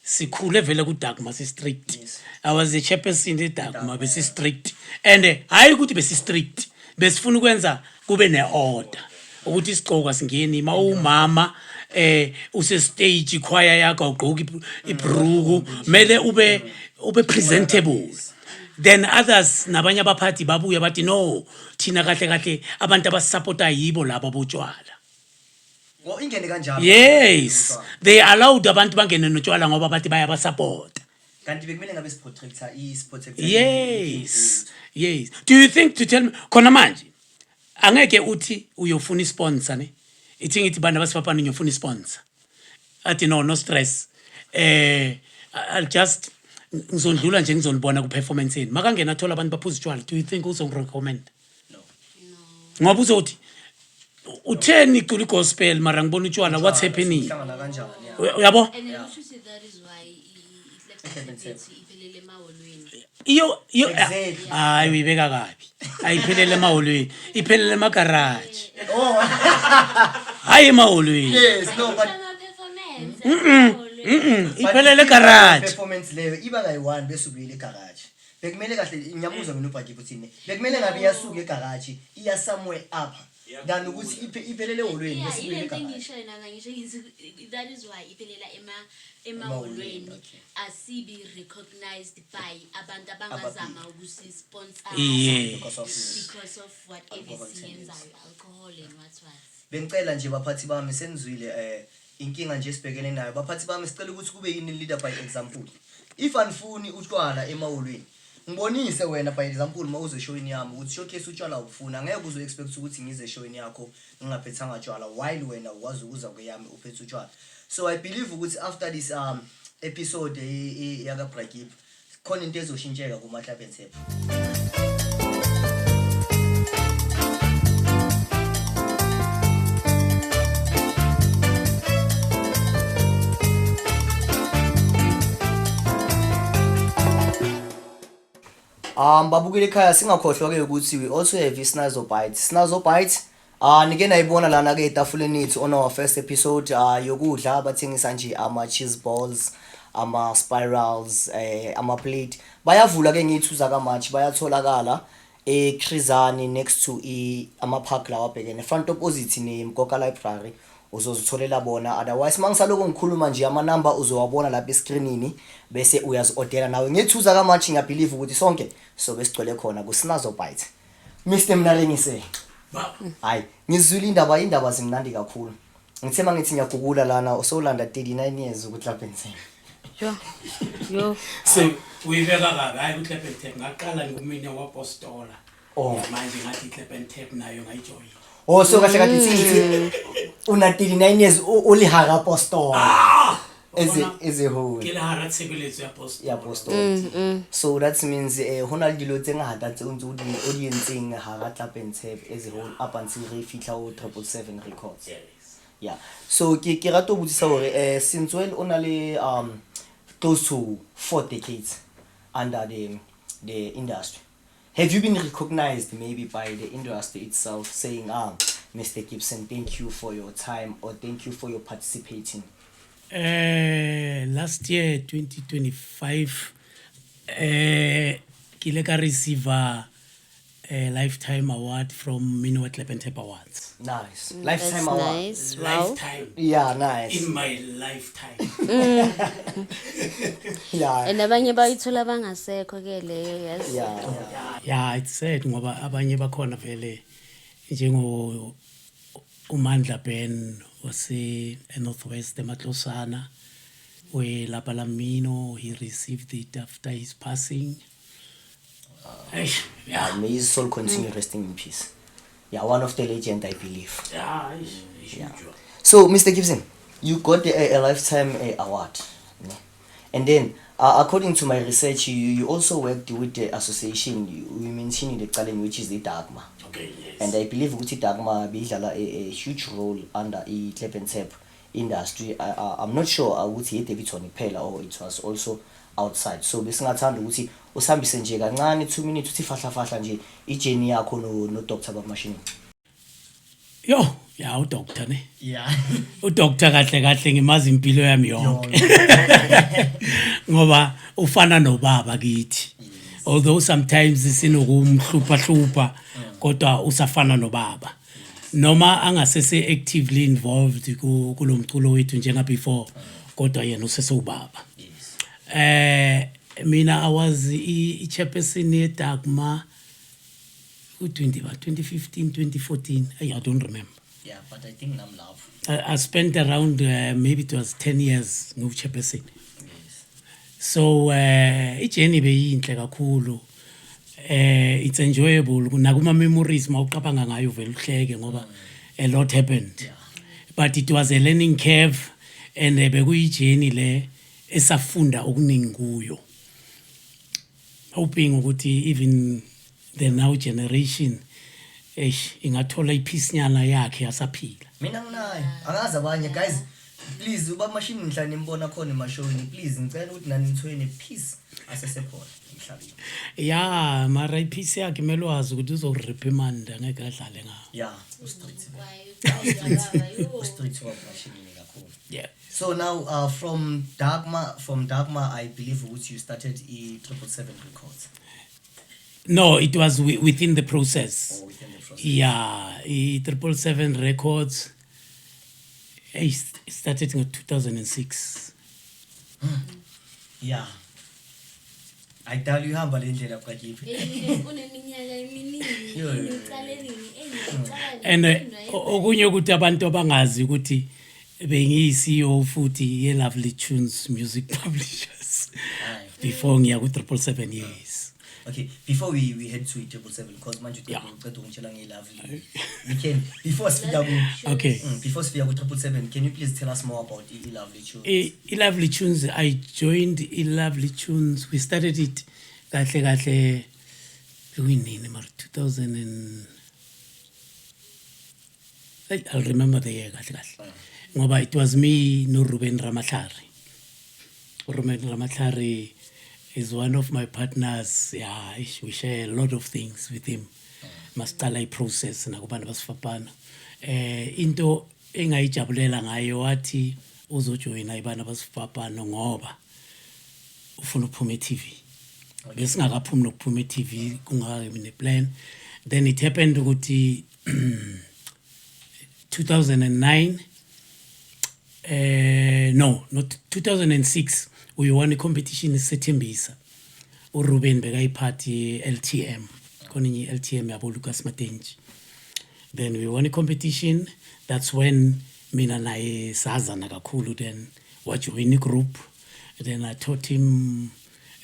Sikhule vele kudagma si-strict. I was the chairperson edagma. Dagma. Besi-strict, and hhayi ukuthi besi-strict, besifuna ukwenza kube ne-order, ukuthi isigqoko asingeni ma umama use-stage, ikhwaya yakho, awugqoki ibhruku, mele ube presentable. Then others, nabanye abaphathi babuye bathi no, thina kahle kahle abantu abasupporta yibo laba botshwala. Oh, ingene kanjalo? Yes, they allowed abantu bangene notshwala ngoba bathi bayabasupporta. Kanti bekumele ngabe siprotector i-protector. Yes, do you think to tell me khona manje angeke uthi uyofuna isponsor ne, ithi ngithi bantu abasifapane, ngiyofuna isponsor, athi no, no stress, I'll just ngizondlula nje, ngizonibona ku-performance yenu. Makangena athola abantu baphuza utshwala, do you think uzongirecommend? No. Ngoba uzothi utheni, icula igospel mara ngibona utshwala, what's happening? Hlangana kanjani, yeah. Uyabo? And then kusho ukuthi that is why I-Clap and Tap. I-clap iphelele emahholweni. Iyo Exactly. Hayi, uyibeka kabi. Ayiphelele emahholweni, iphelele emagaraji. Oh. Hayi, emahholweni. Yes, no, but Ama-performance emahholweni. Iphelele egaraji. Performance leyo iba kayi-one bese ubuyele egaraji. Bekumele kahle, ngiyamuzwa mina uBra Gipi uthini, bekumele ngabe iyasuka egaraji iya somewhere up than ukuthi iphelele ehholweni Yeah, bese ibuyele ile nto egaraji. engishoyo nami, ngisho ngithi that is why iphelela Emahholweni, emahholweni. Asibi recognized by abantu abangazama ukusisponsor Yeah. Because of because of whatever alcohol. siyenzayo, alcohol and what what. Bengicela nje baphathi bami, senizwile inkinga nje esibhekene nayo. Baphathi bami, sicela ukuthi kube yini, leader by example. If anifuni utshwala emahholweni, ngibonise wena by example uma uze eshowini yami ukuthi showcase utshwala ubufuna. Angeke uzo expect ukuthi ngize eshowini yakho ngingaphethanga tshwala while wena ukwazi ukuza kweyami uphethe utshwala. So I believe ukuthi after this episode yaka Bra Gipi, khona into ezoshintsheka kuma Clap and Tap. Babukele ekhaya, singakhohlwa ke ukuthi we also have iSnazo Bites. Snazo Bites, nike nayibona lana ke etafuleni ethu on our first episode yokudla, bathengisa nje ama cheese balls, ama spirals, ama plate. Bayavula ke ngithi zaka March, bayatholakala eChris Hani next to i ama park lawa abhekene front opposite ne Mkoka Library, uzozitholela bona. Otherwise mangisaloko ngikhuluma nje, ama number uzowabona lapha escreenini, bese uyazi-ordera nawe ngethuza ka March. Ngiyabelieve ukuthi sonke sobe sigcwele khona ku Snazo Bite. Mr Mnalengise, hayi, ngizwile indaba, indaba zimnandi kakhulu. Ngithe mangithi ngiyagugula lana, usowulanda 39 years ukuthi and Tap. Yo. Yo. So uyibeka kabi, hayi, ku-clap and tap ngaqala ngumina wapostola. Oh. Manje ngathi clap and tap nayo ngayijoyina. Oh, so kahle kahle sithi una 39 years o le hara apostol. As a, as a whole. Ke le hara tshebeletso ya apostol. Ya apostol. So that means ho na le dilo tse ngata tse o ntse o di entseng hara Clap and Tap as a whole up until re fihla ho 777 Records. Yes. Yeah. So ke rata ho botsisa hore since when o na le close to 4 decades under the industry, have you been recognized maybe by the industry itself saying, Mr. Gibson, thank you for your time or thank you for your participating? Last year 2025 ke ile ka receive a lifetime award from Mmino wa Clap and Tap Awards. Nice. Lifetime That's award. nice. Wow. Lifetime. Yeah, nice. In my lifetime. Yeah. And abanye bayithola bangasekho ke leyo, yes. Yeah, it's sad ngoba abanye bakhona vele njengo uMandla Ben wase Northwest eMatlosana we lapa la mmino, he received it after his passing. Eish, yeah. Yeah, may his soul continue resting in peace. Yeah, one of the legend, I believe. Yeah, eish, eish, Yeah. huge. So, Mr. Gibson, you got a lifetime award. Ne? And then, according to my research, you also worked with the association you mentioned in the challenge, which is the Dagma. Okay, yes. And I believe ukuthi Dagma bidlala a huge role under the Clap and Tap industry. I'm not sure ukuthi i-Daveyton kuphela or it was also outside. So besingathanda ukuthi usihambise nje kancane 2 minutes uthi fahla fahla nje i-journey yakho no Dr. Babamashini. Yo, ya udoctor ne. Yeah. Udoctor kahle kahle ngimazi impilo yami yonke. Ngoba ufana nobaba kithi. Although sometimes sinokumhlupha hlupha kodwa usafana nobaba. Noma angasese actively involved kulomculo wethu njenga before kodwa yena usesewubaba. Mina I was i-chairperson ye-Dagma ku-2015 2014, I don't remember. Yeah, but I think nam love. I spent around maybe it was 10 years ngu-chairperson. Yes. So i-journey beyinhle kakhulu. It's enjoyable nakuma memories mawuqabanga ngayo vele uhleke ngoba a lot happened. Yeah. But it was a learning curve and bekuyi-journey le esafunda okuningi kuyo. Hoping ukuthi even the now generation eish ingathola ipiece nyana yakhe asaphila. Mina nginayo. Angazi abanye guys. Please uba machine ngihlala nimbona khona emashowini, please ngicela ukuthi nani nithole ne-piece asesekhona emhlabeni. Ya, mara ipiece yakhe kumele wazi ukuthi uzokureprimanda ngeke adlale ngawo. Yeah, u-street. Kwayo, U-street wabamashini kakhulu. Yeah. So now from Dagma I believe ukuthi you started i 777 Records. No, it was within the process. Or within the process. Yeah, i 777 Records started in 2006. Yeah. Ayidala uhamba le ndlela bukakiphi. Uneminyaka eminingi. Yo, yo, yo. Ngiqale nini? Ngiqala And nini? okunye ukuthi abantu abangazi ukuthi bengiyi-CEO futhi ye-Lovely Tunes Music Publishers Hayi. before ngiya ku-777, yes. Okay, before we head to 777, because manje uqeda ukungitshela nge-Lovely. We can before sifika ku Okay. Before sifika ku 777, can you please tell us more about i-Lovely Tunes? I-Lovely Tunes, I joined i-Lovely Tunes. We started it kahle kahle bekuyinini mara 2000 and Ay, I'll remember the year kahle kahle ngoba it was me no Ruben Ramatlhari. Ruben Ramatlhari is one of my partners. Yeah, eish, we share a lot of things with him masicala i-process nakubana basifapana. Into engayijabulela ngayo wathi uzojoyina ibana basifapana ngoba ufuna ukuphuma e-TV. Besingakaphumi nokuphuma e-TV kungakabi ne-plan. Then it happened ukuthi 2009, no, not 2006, we won a competition sethembisa. uRuben bekayiphathi LTM khona enye LTM yabo Lucas Matenji. Then we won a competition. That's when mina naye sazana kakhulu. Then wajoin group. Then I taught him.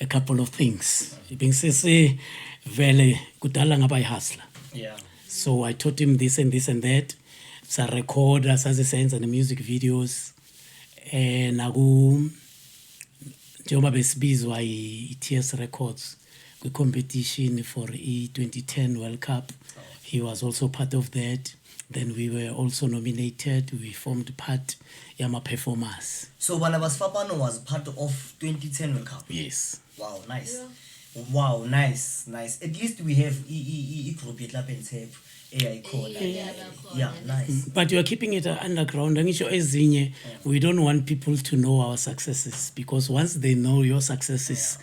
a couple of things. Bengisese vele kudala ngaba i-hustler. So I taught him this and this and that. Sarekhoda, saze senza ne-music videos. Naku njengoba besibizwa i-TS Records kwi-competition for i-2010 World Cup. He was also part of that. Then we were also nominated. We formed part yama-performers. So Bana Basifapano was part of 2010 World Cup? Yes. Wow, nice. Wow, nice, nice. At least we have i-group ye-clap and tap eyayikhona. Yeah, nice. But you are keeping it underground. Angisho ezinye, we don't want people to know our successes, because once they know your successes,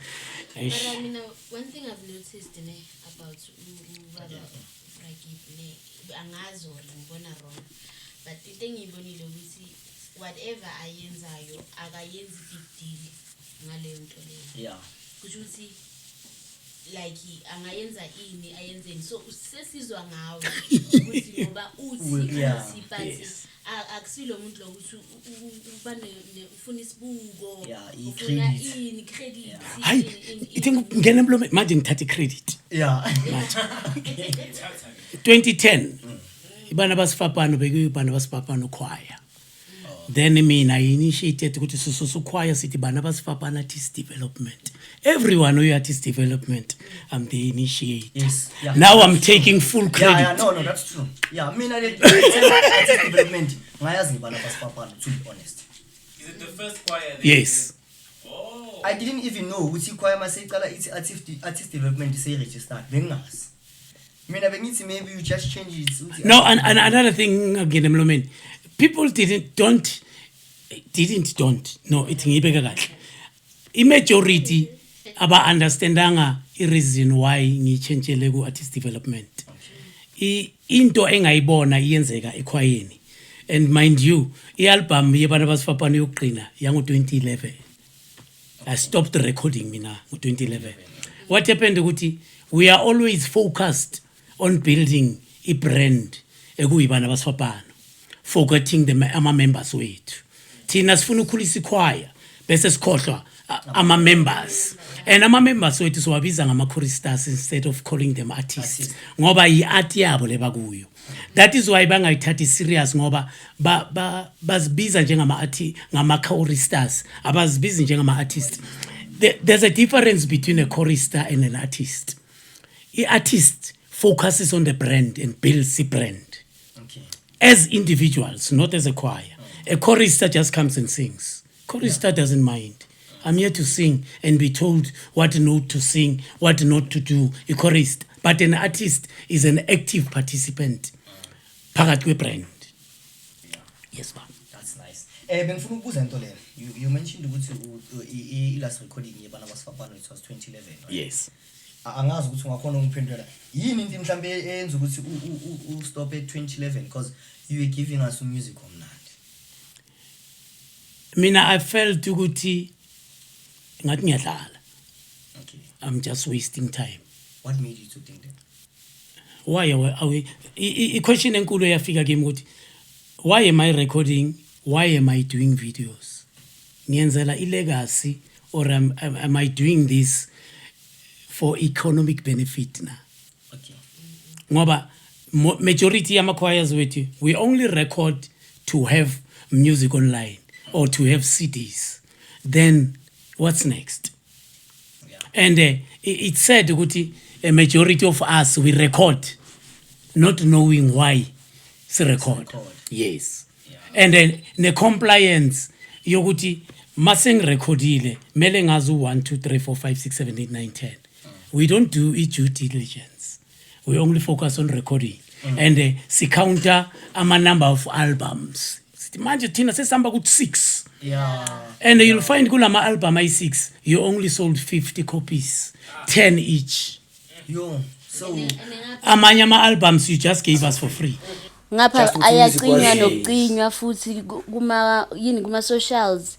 eish. But I mean, one thing I've noticed, ne, about ubaba Fragip, ne, angazi or ngibona wrong, but into engiyibonile ukuthi whatever ayenzayo, akayenzi big deal ngaleyo nto leyo. Kusho ukuthi like angayenza ini, ayenzeni, so sesizwa ngawe ukuthi ngoba uthi Well, yeah. uthi, but akusilo muntu lo ukuthi uba ufuna isibuko, Yeah, ufuna i-credit. ini, credit, Hayi, ini, ini, ithi ngene emlomeni manje, ngithatha i-credit. 2010 ibana basifapano, bekuyibana basifapano choir. Then mina I initiated ukuthi sisusa choir, sithi Bana Basifapano Artist Development. Everyone who artist development, I'm the initiator. Now I'm taking full credit. Yeah, no, that's true. Yeah, mina le artist development ngayazi ngibana basifapano, to be honest. Is it the first choir that Yes. you did? Oh. I didn't even know ukuthi choir maseyiqala ithi artist development seyi-registered. Bengingazi. Mina bengithi maybe you just change it uthi. No, and another thing again emlomeni, people didn't don't didn't don't no, ithi ngiyibeka kahle, i-majority aba-understandanga i-reason why ngiyitshentshele ku-artist development. Into engayibona iyenzeka ekhwayeni, and mind you, i-album yebana basifapano yokugcina yango-2011, I stopped recording mina ngo-2011. What happened ukuthi we are always focused on building i-brand ekuyibana basifapano, forgetting the ama-members wethu. Thina sifuna ukukhulisa ikhwaya bese sikhohlwa ama-members, and ama-members wethu siwabiza ngama-choristers instead of calling them artists, ngoba yi-art yabo le bakuyo. That is why bangayithathi serious, ngoba bazibiza ngama-choristers, abazibizi njengama-artists. There's a difference between a chorister and an artist. I-artist focuses on the brand and builds the brand as individuals, not as a choir. A chorister just comes and sings. Chorister doesn't mind. I'm here to sing and be told what note to sing, what not to do. A chorist. But an artist is an active participant. Phakathi kwe-brand. Yes, ma'am. That's nice. Bengifuna ukubuza into le. You mentioned ukuthi i-last recording yebana basifapano, it was 2011, right? Yes. Angazi ukuthi ungakhona ukungiphendula. Yini into mhlambe eyenza ukuthi u-stop at 2011, because you were giving us music omnandi? Mina I felt ukuthi ngathi ngiyadlala. I'm just wasting time. What made you to think that? Why are we i-question enkulu eyafika kimi ukuthi why am I recording, why am I doing videos? Ngiyenzela i-legacy or am I doing this for economic benefit na? Ngoba majority yama-choirs wethu, we only record to have music online or to have CDs. Then what's next? And it's said ukuthi a majority of us, we record not knowing why si-record. Record. Yes. And then ne-compliance yokuthi mase ngirekhodile mele ngazi u-1 2 3 4 5 6 7 8 9 10. We don't do i-due diligence. We only focus on recording and si-counter ama-number of albums, sithi manje thina sesihamba ku-6 and you'll find kulama album ayi-6 you only sold 50 copies, 10 each. Yo, so Amanye ama-albums you just gave us for free. Ngapha Just ukuthi music ayacinywa nokucinywa futhi kuma yini, kuma socials,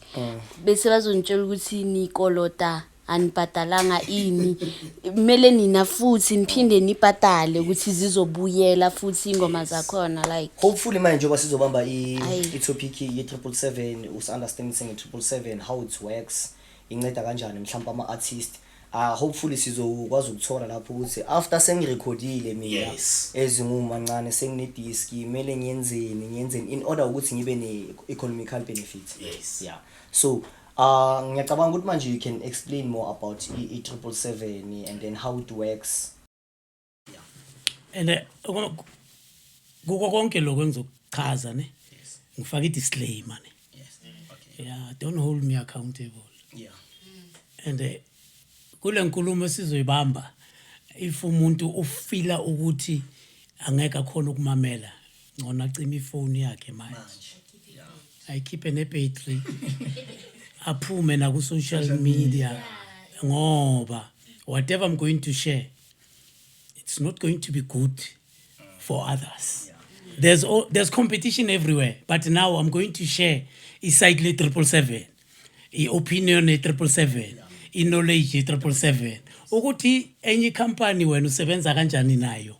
bese bazonitshela ukuthi nikolota, anibhadalanga ini, kumele nina futhi niphinde nibhadale ukuthi zizobuyela futhi ingoma zakhona, like. Hopefully manje njengoba sizobamba Ayi. i-topic ye-777, usi-understanding nge-777, how it works, inceda kanjani mhlawumbe ama-artist. Hopefully sizokwazi ukuthola lapho ukuthi after sengirekhodile mina ezingumancane, senginediski, kumele ngiyenzeni in order ukuthi ngibe ne-economical benefit. Yeah, so ngiyacabanga ukuthi manje you can explain more about i-777 and then how it works. And kuko konke lokho engizokuchaza, ne, ngifaka i-disclaimer, ne. yes okay Yeah, don't hold me accountable. And kule nkulumo esizoyibamba, if umuntu ufila ukuthi angeke akhona ukumamela, ngcono acime ifoni yakhe manje. Manje. Ayikhiphe nebhattery, aphume na ku-social media, ngoba whatever I'm going to share, it's not going to be good for others. There's competition everywhere, but now I'm going to share iside le-777, i-opinion ye-777, i-knowledge ye-777, ukuthi enye ikhampani wena usebenza kanjani nayo,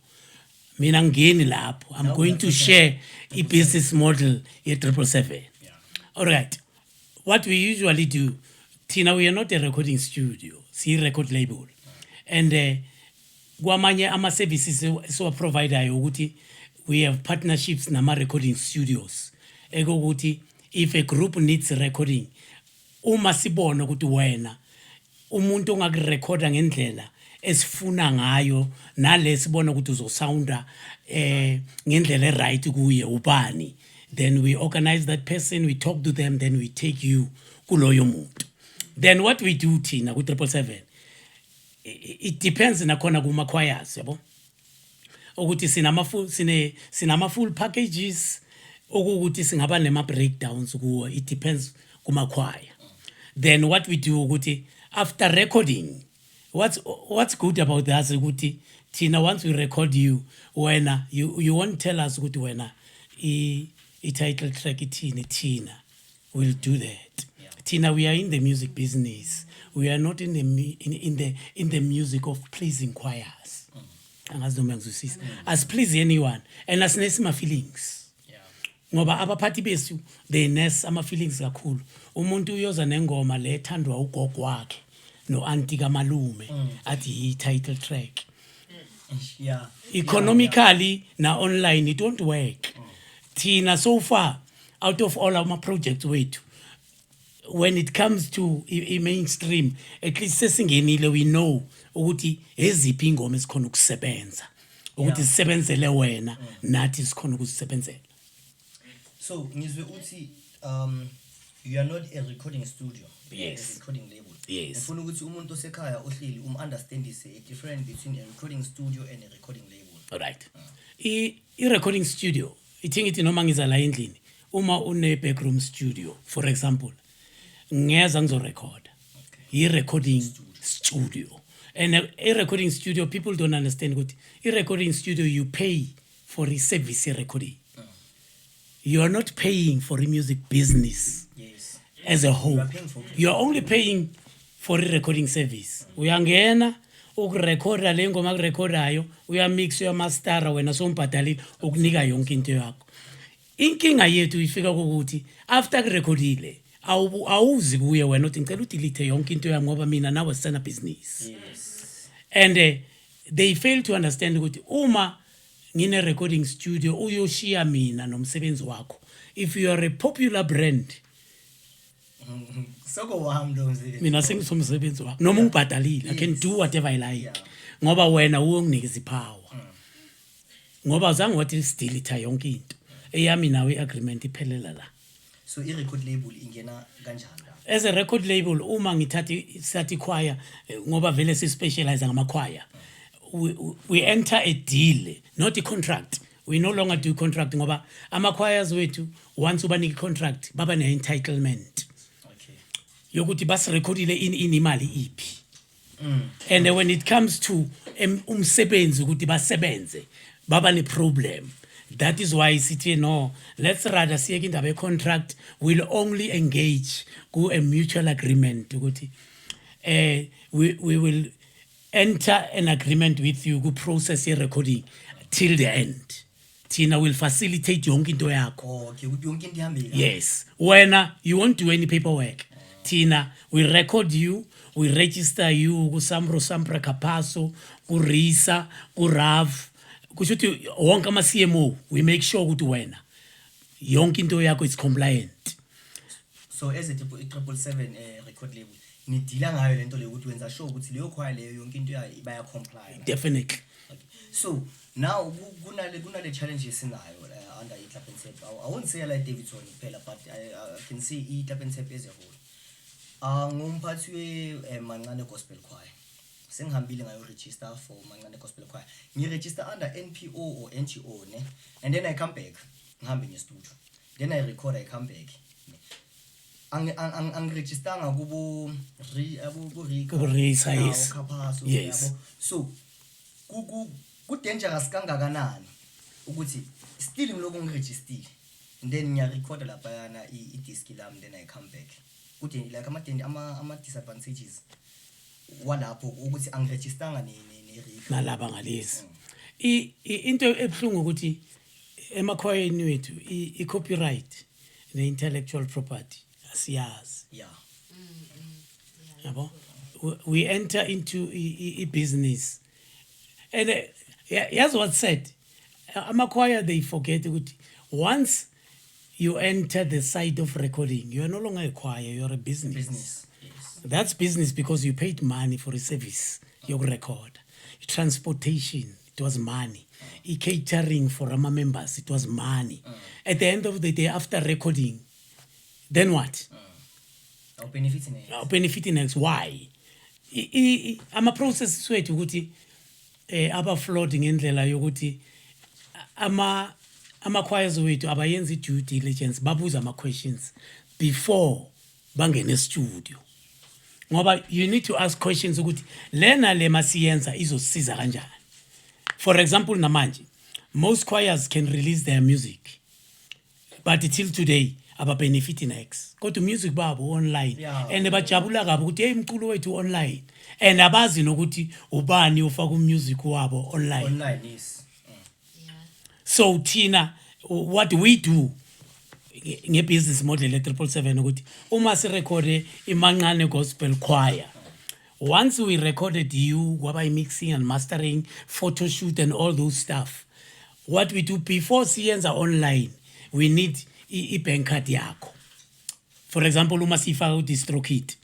mina ngingeni lapho. I'm going to share i-business model ye-777. All right, what we usually do thina, we are not a recording studio, siyi-record label, and kwamanye ama-services esiwaprovidayo ukuthi we have partnerships nama-recording studios, ekokuthi if a group needs recording, uma sibona ukuthi wena umuntu ongakurekhoda ngendlela esifuna ngayo, nale sibona ukuthi uzosounda ngendlela eright kuye ubani, then we organize that person, we talk to them, then we take you kuloyo muntu. Then what we do thina ku 777, it depends nakhona kuma choirs, yabo, ukuthi sinama full packages, okuwukuthi singaba nema breakdowns kuwo, it depends kuma choir. Then what we do ukuthi after recording, what's good about us ukuthi thina once we record you, wena you won't tell us ukuthi wena i title track ithini. Thina will do that. Thina, we are in the music business, we are not in the mu- in, in the in the music of pleasing choirs. Angazi noma ngizwisisa. Asiplease anyone and asinesi ma feelings, ngoba abaphathi bethu, they nurse ama feelings kakhulu. Umuntu uyoza nengoma le ethandwa ugogo wakhe no-anti kamalume, athi yi-title track. Economically na online it won't work. Thina so far, out of all our projects wethu, when it comes to i-mainstream, at least sesingenile, we know ukuthi eziphi ingoma esikhona ukusebenza ukuthi sisebenzele wena, nathi sikhona ukuzisebenzela. So ngizwe uthi you are not a recording studio, you are a recording label. Yes. Ngifuna ukuthi umuntu osekhaya ohleli um-understandise a difference between a recording studio and a recording label. Alright, i-recording studio ithi, ngithi noma ngiza la endlini, uma une-backroom studio, for example, ngiyeza ngizorekhoda, i-recording studio. And i-recording studio, people don't understand ukuthi i-recording studio, you pay for i-service ye-recording, you are not paying for i-music business as a whole. You are paying for- You are only paying for i-recording service. Uyangena ukurekhoda le ngoma akurekhodayo, uyamix, uyamastara, wena sombhadalile, ukunika yonke into yakho. Inkinga yethu ifika kokuthi after kurekhodile, awuzi kuye wena uthi ngicela udelete yonke into yami, ngoba mina nawe sisena business. And they fail to understand ukuthi uma ngine recording studio, uyoshiya mina nomsebenzi wakho. If you are a popular brand, Soko wami lo msebenzi. Mina sengisomsebenzi wakho noma ungibhadalile, I can do whatever I like, ngoba wena uwe unginikeza ipower, ngoba zange wathi sidelete yonke into eyami, nawe i-agreement iphelela la. So i-record label ingena kanjani la? As a record label, uma ngithatha sathi choir, ngoba vele si-specialize ngama-choir, we enter a deal, not a contract. We no longer do contract, ngoba ama-choirs wethu, once ubanika i-contract, baba ne-entitlement yokuthi basirekhodile ini, imali iphi. And when it comes to umsebenzi ukuthi basebenze, baba ne-problem. That is why sithi no, let's rather siyeke indaba ye-contract. We'll only engage ku-a mutual agreement ukuthi we will enter an agreement with you ku-process ye-recording till the end. Thina will facilitate yonke into yakho. Okay, ukuthi yonke into ihambe kahle. Yes, wena you won't do any paperwork. Thina we record you. We register you ku-SAMRO, SAMPRA, CAPASSO, ku-RISA, ku-RAF, kusho ukuthi wonke ama-CMO. We make sure ukuthi wena yonke into yakho is compliant. So as a 777 record label, nidila ngayo lento leyo ukuthi wenza sure ukuthi leyo choir leyo yonke into yayo baya comply? Definitely. Okay. So now kunale challenge esinayo under i-Clap and Tap. I won't say like Daveyton kuphela, but I can say i-Clap and Tap as a whole. Ngumphathi we Mancane Gospel Choir. Sengihambile ngayo register for Mancane Gospel Choir. Ngi-register under NPO or NGO, ne? And then I come back. Ngihambe nge-studio. Then I record, I come back. Angirejistanga kubo ri abo ku RICA. Kubo RISA, yes. CAPASSO, yabo. So ku dangerous kangakanani ukuthi still ngiloko ngirejistile and then ngiyarekhoda laphayana i-disc lami, then I come back kuthi like ama disadvantages walapho ukuthi angirejistanga ne-RICA? Nalaba ngalezi, into ebuhlungu ukuthi emakhwayeni wethu i-copyright ne-intellectual property asiyazi. Yabo, we enter into i-business and yazi what's said, amakhwaya, they forget ukuthi once you enter the side of recording, you are no longer a choir, you are a business. Business, yes. That's business because you paid money for a service yokurekhoda. Transportation, it was money. I-catering for ama-members, it was money. At the end of the day, after recording, then what? Awubenefit ne. Benefit next. Why? Ama-process wethu ukuthi aba-flawed ngendlela yokuthi ama-choirs wethu abayenzi i-due diligence, babuza ama-questions before bangene e-studio, ngoba you need to ask questions ukuthi lena le masiyenza izosiza kanjani. For example, namanje most choirs can release their music, but till today ababenefiti nex, kodwa music babo online and bajabula kabi ukuthi hey, umculo wethu online, and abazi nokuthi ubani ofaka umusic wabo online. Online, yes. So thina, what we do nge-business model e-777 ukuthi uma sirekhode iMancane Gospel Choir, once we recorded you, kwaba i-mixing and mastering, photo shoot and all those stuff, what we do before siyenza online, we need i-bank card yakho. For example, uma siyifaka ku-DistroKid,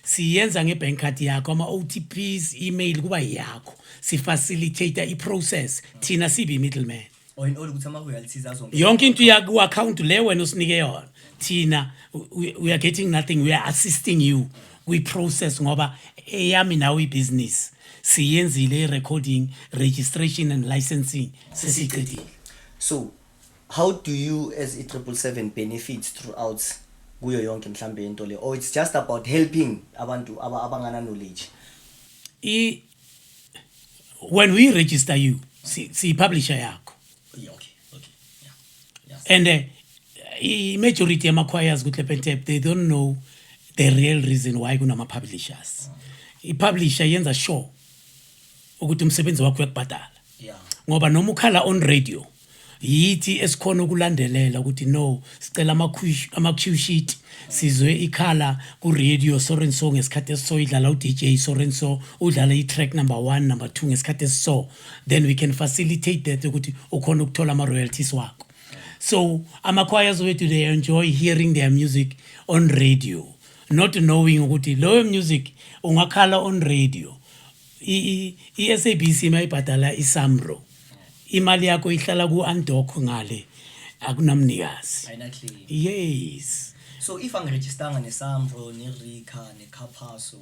siyenza nge-bank card yakho, ama-OTPs, email kuba yakho, sifacilitate i-process, thina sibe i-middleman. Or in order ukuthi ama-royalties azongena. Yonke into iya ku-account le wena osinike yona. Thina we are getting nothing, we are assisting you kwi-process, ngoba eyami nawe ibhizinisi siyenzile, i-recording, registration and licensing sesiyicedile. So how do you as i-777 benefit throughout kuyo yonke mhlambe into le, or it's just about helping abantu abangana knowledge? When we register you, siyi-publisher yakho. Yeah, okay, yeah. And i-majority yama-choirs ku-Clap and Tap, they don't know the real reason why kunama-publishers. I-publisher yenza sure ukuthi umsebenzi wakho uyakubhadala, ngoba noma ukhala on radio, yithi esikhona ukulandelela ukuthi no, sicela ama-cue sheet, sizwe ikhala ku-radio so and so ngesikhathi esiso, idlala u-DJ so and so, udlala i-track number one, number two ngesikhathi esiso, then we can facilitate that ukuthi ukhona ukuthola ama-royalties wakho. So ama-choirs wethu, they enjoy hearing their music on radio, not knowing ukuthi loyo music ungakhala on radio, i-SABC mayibhadala iSAMRO, imali yakho ihlala ku-andok ngale, akunamnikazi. Ayina-claim. Yes. So if angirejistanga neSAMRO, neRICA, neCAPASSO,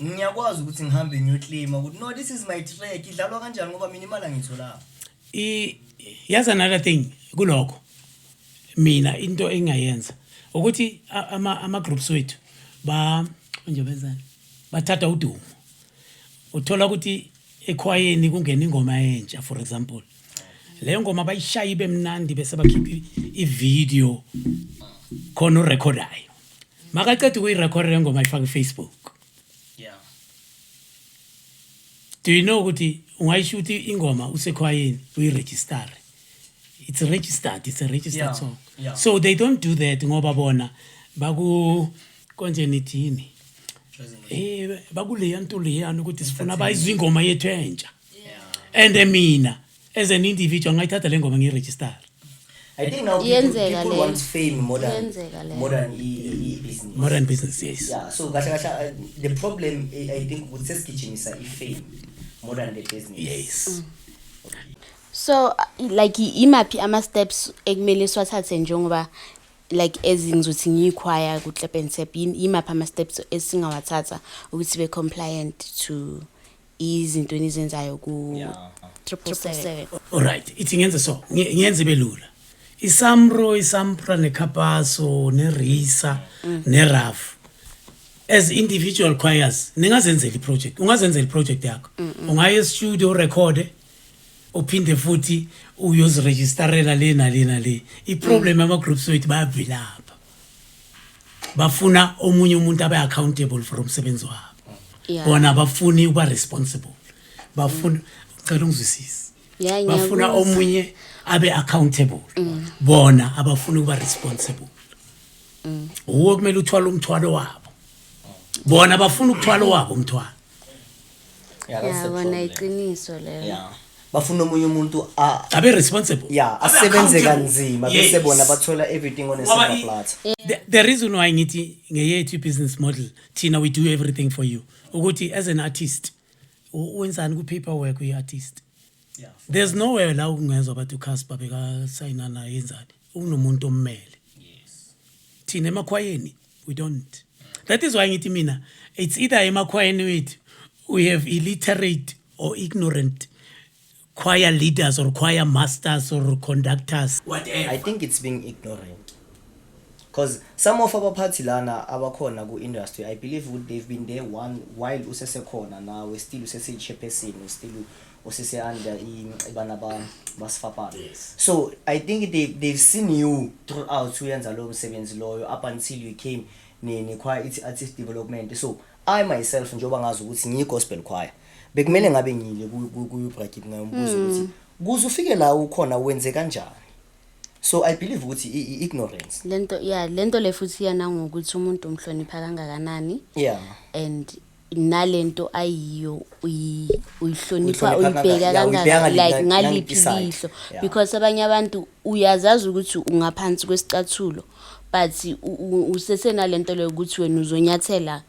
ngiyakwazi ukuthi ngihambe ngiyoclaima ukuthi no, this is my track, idlalwa kanjani? Ngoba mina imali angiyitholanga. Yazi, another thing kulokho, mina into engingayenza ukuthi ama groups wethu ba nje benzani, bathatha udumo, uthola ukuthi ekhwayeni kungena ingoma entsha, for example, leyo ngoma bayishaya ibe mnandi, bese bakhipha i-video khona urekhodayo, makaceda ukuyirekhoda le ngoma, ayifake ku-Facebook. Do you know ukuthi ungayishuthi ingoma usekhwayeni, uyiregister? It's registered, it's a registered song. So they don't do that ngoba bona baku konje nithini. Bakuleya nto leyana ukuthi sifuna bayizwe ingoma yethu entsha, and mina as an individual ngayithatha le ngoma ngiyiregister. I think now people, Iyenzeka people leyo. want fame more than Iyenzeka leyo. more than i-business. Modern business, yes. Yeah, so kahle kahle, the problem, I think ukuthi sesigijimisa i-fame more than the business. Yes. So like imaphi ama-steps ekumele siwathathe njengoba like ezingizothi ngiyikhwaya ku-Clap and Tap, imaphi ama-steps esingawathatha ukuthi sibe compliant to izinto enizenzayo ku 777? Alright, ithi ngenze so, ngiyenze ibe lula. ISAMRO, iSAMPRA, neCAPASSO, neRiSA, neRAF as individual choirs ningazenzela iproject, ungazenzela iproject yakho, ungaya e-studio, urekhode, uphinde futhi uyoziregisterela le nale nale. I-problem ama-groups wethu, bayavilapha, bafuna omunye umuntu abe accountable for umsebenzi wabo. Bona abafuni ukuba responsible, bafuna, cela ungizwisise, bafuna ngiyakuzwa. Omunye abe accountable, bona abafuni ukuba responsible. Uwo kumele uthwale umthwalo wabo, bona bafuna ukuthwala wabo umthwalo. Yeah, that's Yeah, the bona problem. iqiniso leyo. Yeah, bafuna omunye umuntu abe responsible, yeah, abe asebenze accountable. kanzima, bese bona bathola everything on a Ngoba silver platter. The reason why ngithi ngeyethu i-business model thina, we do everything for you, ukuthi as an artist wenzani ku-paperwork uyi-artist? There's nowhere la ukungezwa bathi uCasper bekasayina naye, yenzani, unomuntu ommele. Thina emakhwayeni we don't. That is why ngithi mina it's either emakhwayeni wethu we have illiterate or ignorant choir leaders or choir masters or conductors, whatever. I think it's being ignorant. Because some of abaphathi lana abakhona ku-industry, I believe ukuthi they've been there one while usesekhona nawe, still usese-chairperson, still usese under ibana basifapana. So I think they've seen you throughout uyenza lowo msebenzi loyo up until you came ne-choir ithi artist development. So I myself, njengoba ngazi ukuthi ngiyi-gospel choir, bekumele ngabe ngiyile kuBragip ngayombuza ukuthi kuze ufike la ukhona wenze kanjani. So I believe ukuthi i-ignorance. Lento, yeah, lento le futhi iyana ngokuthi umuntu umhlonipha kangakanani and nalento ayiyo uyihlonipha, Uyihlonipha uyibheka yeah, uyibheka kangaka, like ngaliphi ngaliphi side. ilihlo, because abanye abantu uyazazi ukuthi ungaphansi kwesicathulo, but usesenalento leyo ukuthi wena uzonyathela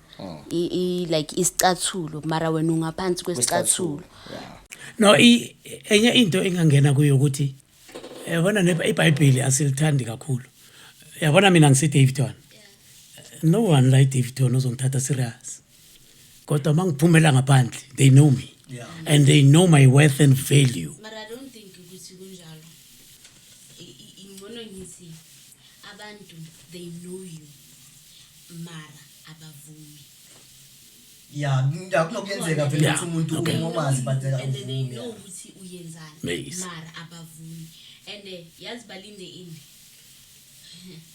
like isicathulo, mara wena ungaphansi kwesicathulo. No, enye into engangena kuyo ukuthi yabona iBhayibheli asilithandi kakhulu. Yabona mina ngise-Daveyton, no one la eDaveyton ozongithatha serious, kodwa uma ngiphumela ngaphandle they know me and they know my worth and value. But I don't think ukuthi kunjalo. Ngibona ngithi abantu they know you, mara abavumi. Yeah, kunokuyenzeka vele ukuthi umuntu umazi but And they awuvumi. know ukuthi uyenzani, mara abavumi. And yazi balinde ini?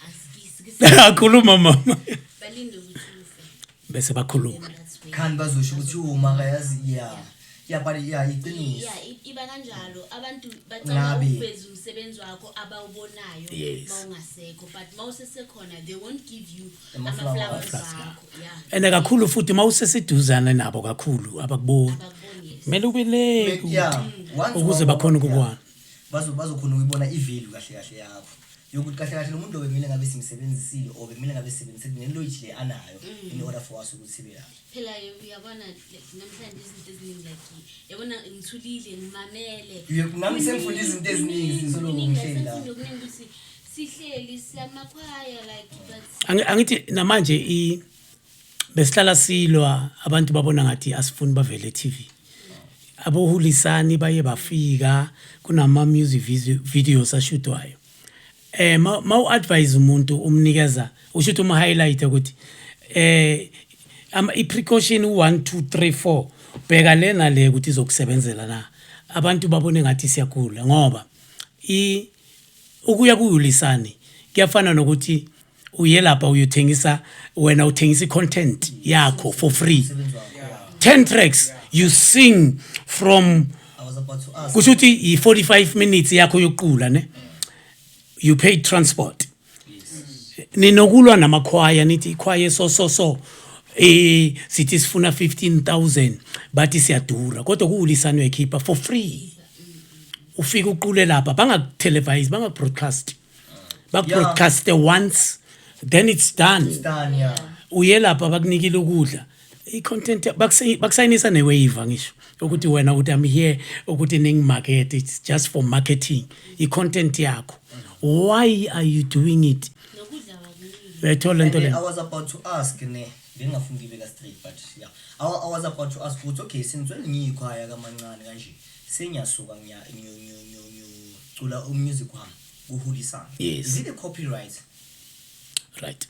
Asikisi. Akhuluma mama. Balinde ukuthi ufe. Bese bakhuluma. Then that's when Khani bazosho ukuthi uma kayazi, yeah, but yeah, iqiniso. Yeah, iba kanjalo, abantu bacala Ngabe. ukuveza umsebenzi wakho abawubonayo mawungasekho, but mawusesekhona they won't give you Ama-flowers. ama-flowers akho, yeah. And kakhulu futhi uma useseduzane nabo kakhulu abakuboni. Abakuboni, yes. Kumele ube le kude Once ukuze bakhone ukubona. Bazokhona ukuyibona i-value kahle kahle yakho, yokuthi kahle kahle lo muntu lo bekumele ngabe simsebenzisile or bekumele ngabe sisebenzisile ne-knowledge le anayo in order for us ukuthi sibe lapho. Phela uyabona, like, namhlanje izinto eziningi, like yabona ngithulile ngimamele. Nami sengifunde izinto eziningi since Kuningi, ngihleli la. sengifunde okuningi ukuthi sihleli siyamakhwaya, like, but Angithi namanje besihlala silwa, abantu babona ngathi asifuni bavele e-TV. Abohulisani baye bafika kunama music videos ashutwayo. Ma advise umuntu, umnikeza usho ukuthi uma highlight ukuthi i-precaution 1 2 3 4, bheka lena le ukuthi izokusebenzela na. Abantu babone ngathi siyagula ngoba ukuya kuyulisani kuyafana nokuthi uye lapha uyothengisa, wena uthengisa i-content yakho for free, 10 tracks you sing from I was about to ask. Kusho ukuthi i-45 minutes yakho yokucula ne, you pay transport, ninokulwa namakhwaya, nithi ikhwaya so so so. Sithi sifuna 15,000, bathi siyadura, kodwa kuHulisani uyakhipha for free. Ufike uqule lapha, bangakutelevise, bangakubroadcast, bakubroadcast once, then it's done. It's done, yeah. Uye lapha, bakunikile ukudla, i-content bakusayinisa ne-waiver, ngisho ukuthi wena uthi, "I'm here ukuthi ningimarket, it's just for marketing i-content yakho." Why are you doing it? Nokudla bakuningi. Uyayithola lento And leyo? I was about to ask, ne, bengingafuni ukuyibeka straight, but yeah, I was about to ask ukuthi, okay, since when ngiyikhwaya kamancane kanje, sengiyasuka ngiyocula umusic wami kuHulisana. Is it a copyright? Right.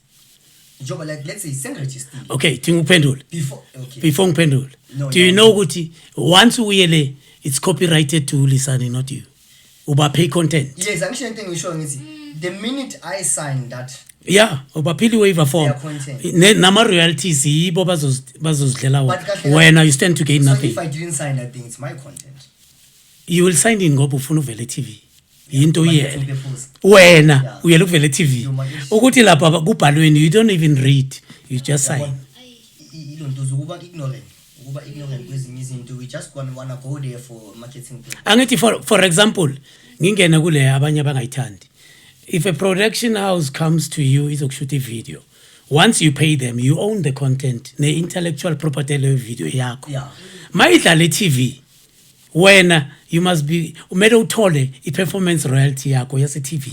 Njengoba, like, let's say sengirejistile. Okay, thi ngikuphendule. Before, okay. Before ngiphendule, No, do you no. know ukuthi once uye le, it's copyrighted to Hulisani, not you? Ubaphe content. Yes, angisho into engisho, ngithi the minute I sign that Yeah, ubaphile i-waiver form. Their content. Nama-royalties yibo bazozidlela But wona. kahle- Wena you stand to gain So nothing. if I didn't sign that thing, it's my content. You will sign in ngoba ufuna uvele e-TV, yinto Marketing uyele purpose. wena. Uyele ukuvela e-TV. Yo, Ukuthi lapha kubhalweni, you don't even read, you just sign. Yabona? Ilonto ukuba ignorant kwezinye izinto, we just wanna go there for marketing purpose. Angithi for example, ngingene kule abanye abangayithandi, if a production house comes to you izokushuta i-video, once you pay them, you own the content ne-intellectual property leyo video yakho. Mayidlala e-TV, wena you must be, kumele uthole i-performance royalty yakho yase-TV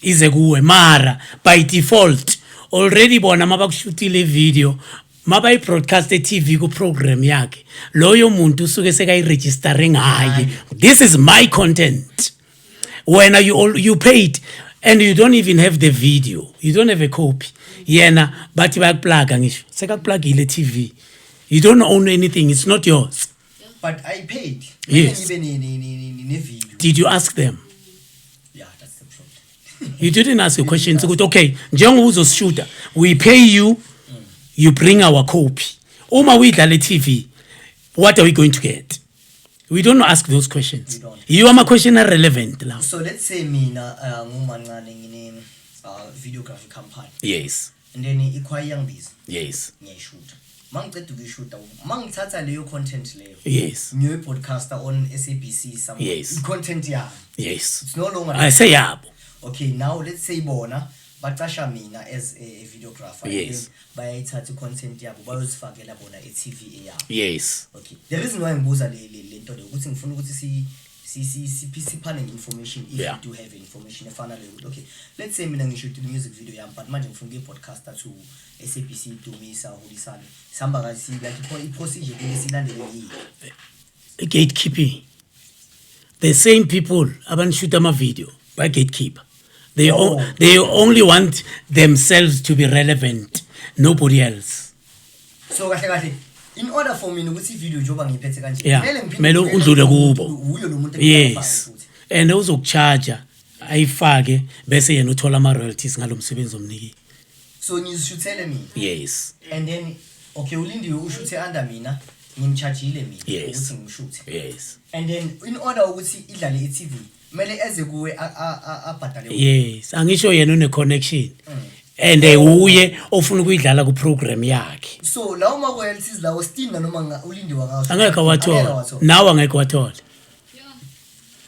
ize kuwe. Mara by default already bona mabakushutile ivideo, mabayi-broadcast e-TV ku-program yakhe, loyo muntu usuke sekayirejistare ngaye, "This is my content." Wena you paid and you don't even have the video, you don't have a copy. Yena bathi bayakuplaga, ngisho sekakuplagile e-TV, you don't own anything, it's not yours. But I paid. Yes. Kumele ngibe ne-video. Did you ask them? Yeah, that's the problem. You didn't ask a question ukuthi, okay, njengoba uzosishuta, we pay you, you bring our copy. Uma uyidlala e-TV, what are we going to get? We don't ask those questions. We don't. Yiwo ama-question arelevant lawo. So let's say mina, ngumancane, ngine videography company and then ikhwaya iyangibiza, ngiyayishuta. Mangiceda ukuyishuta, mangithatha leyo content leyo, ngiyoyi-broadcaster on SABC somewhere. I-content yami, it's no longer Ayiseyabo. Okay, now let's say bona bacasha mina as a videographer and then bayayithatha i-content yabo, bayozifakela bona e-TV eyabo. Okay, the reason why ngibuza le nto le ukuthi ngifuna ukuthi siphane nge-information, if you do have information efana leyo ukuthi, okay, let's say mina ngishutile music video yami, but manje ngifuna ukuyi-broadcaster to SABC, Dumisa, Hulisane, sihamba kasi, like, i-procedure kumele silandele yini? Gatekeeping. The same people abanishuta ama-video ba-gatekeeper. They only want themselves to be relevant, nobody else. So kahle kahle, in order for mina ukuthi i-video njengoba ngiyiphethe kanje, kumele ngiphinde Kumele ngibuyele udlule kubo. Uyo lo muntu futhi. And uzokucharge, ayifake, bese yena uthola ama-royalties ngalo msebenzi omnikile. So ngizishuthele mina Yes. and then, okay, uLindiwe ushuthe under mina, ngimchargile mina ukuthi ngimshuthe and then in order ukuthi idlale i-TV, kumele eze kuwe, abhadale wena. Yes, angisho yena une-connection and uye ofuna ukuyidlala ku-program yakhe. So lawo ma-royalties lawo still, nanoma uLindiwe Angeke awathola, nawe angeke wathole.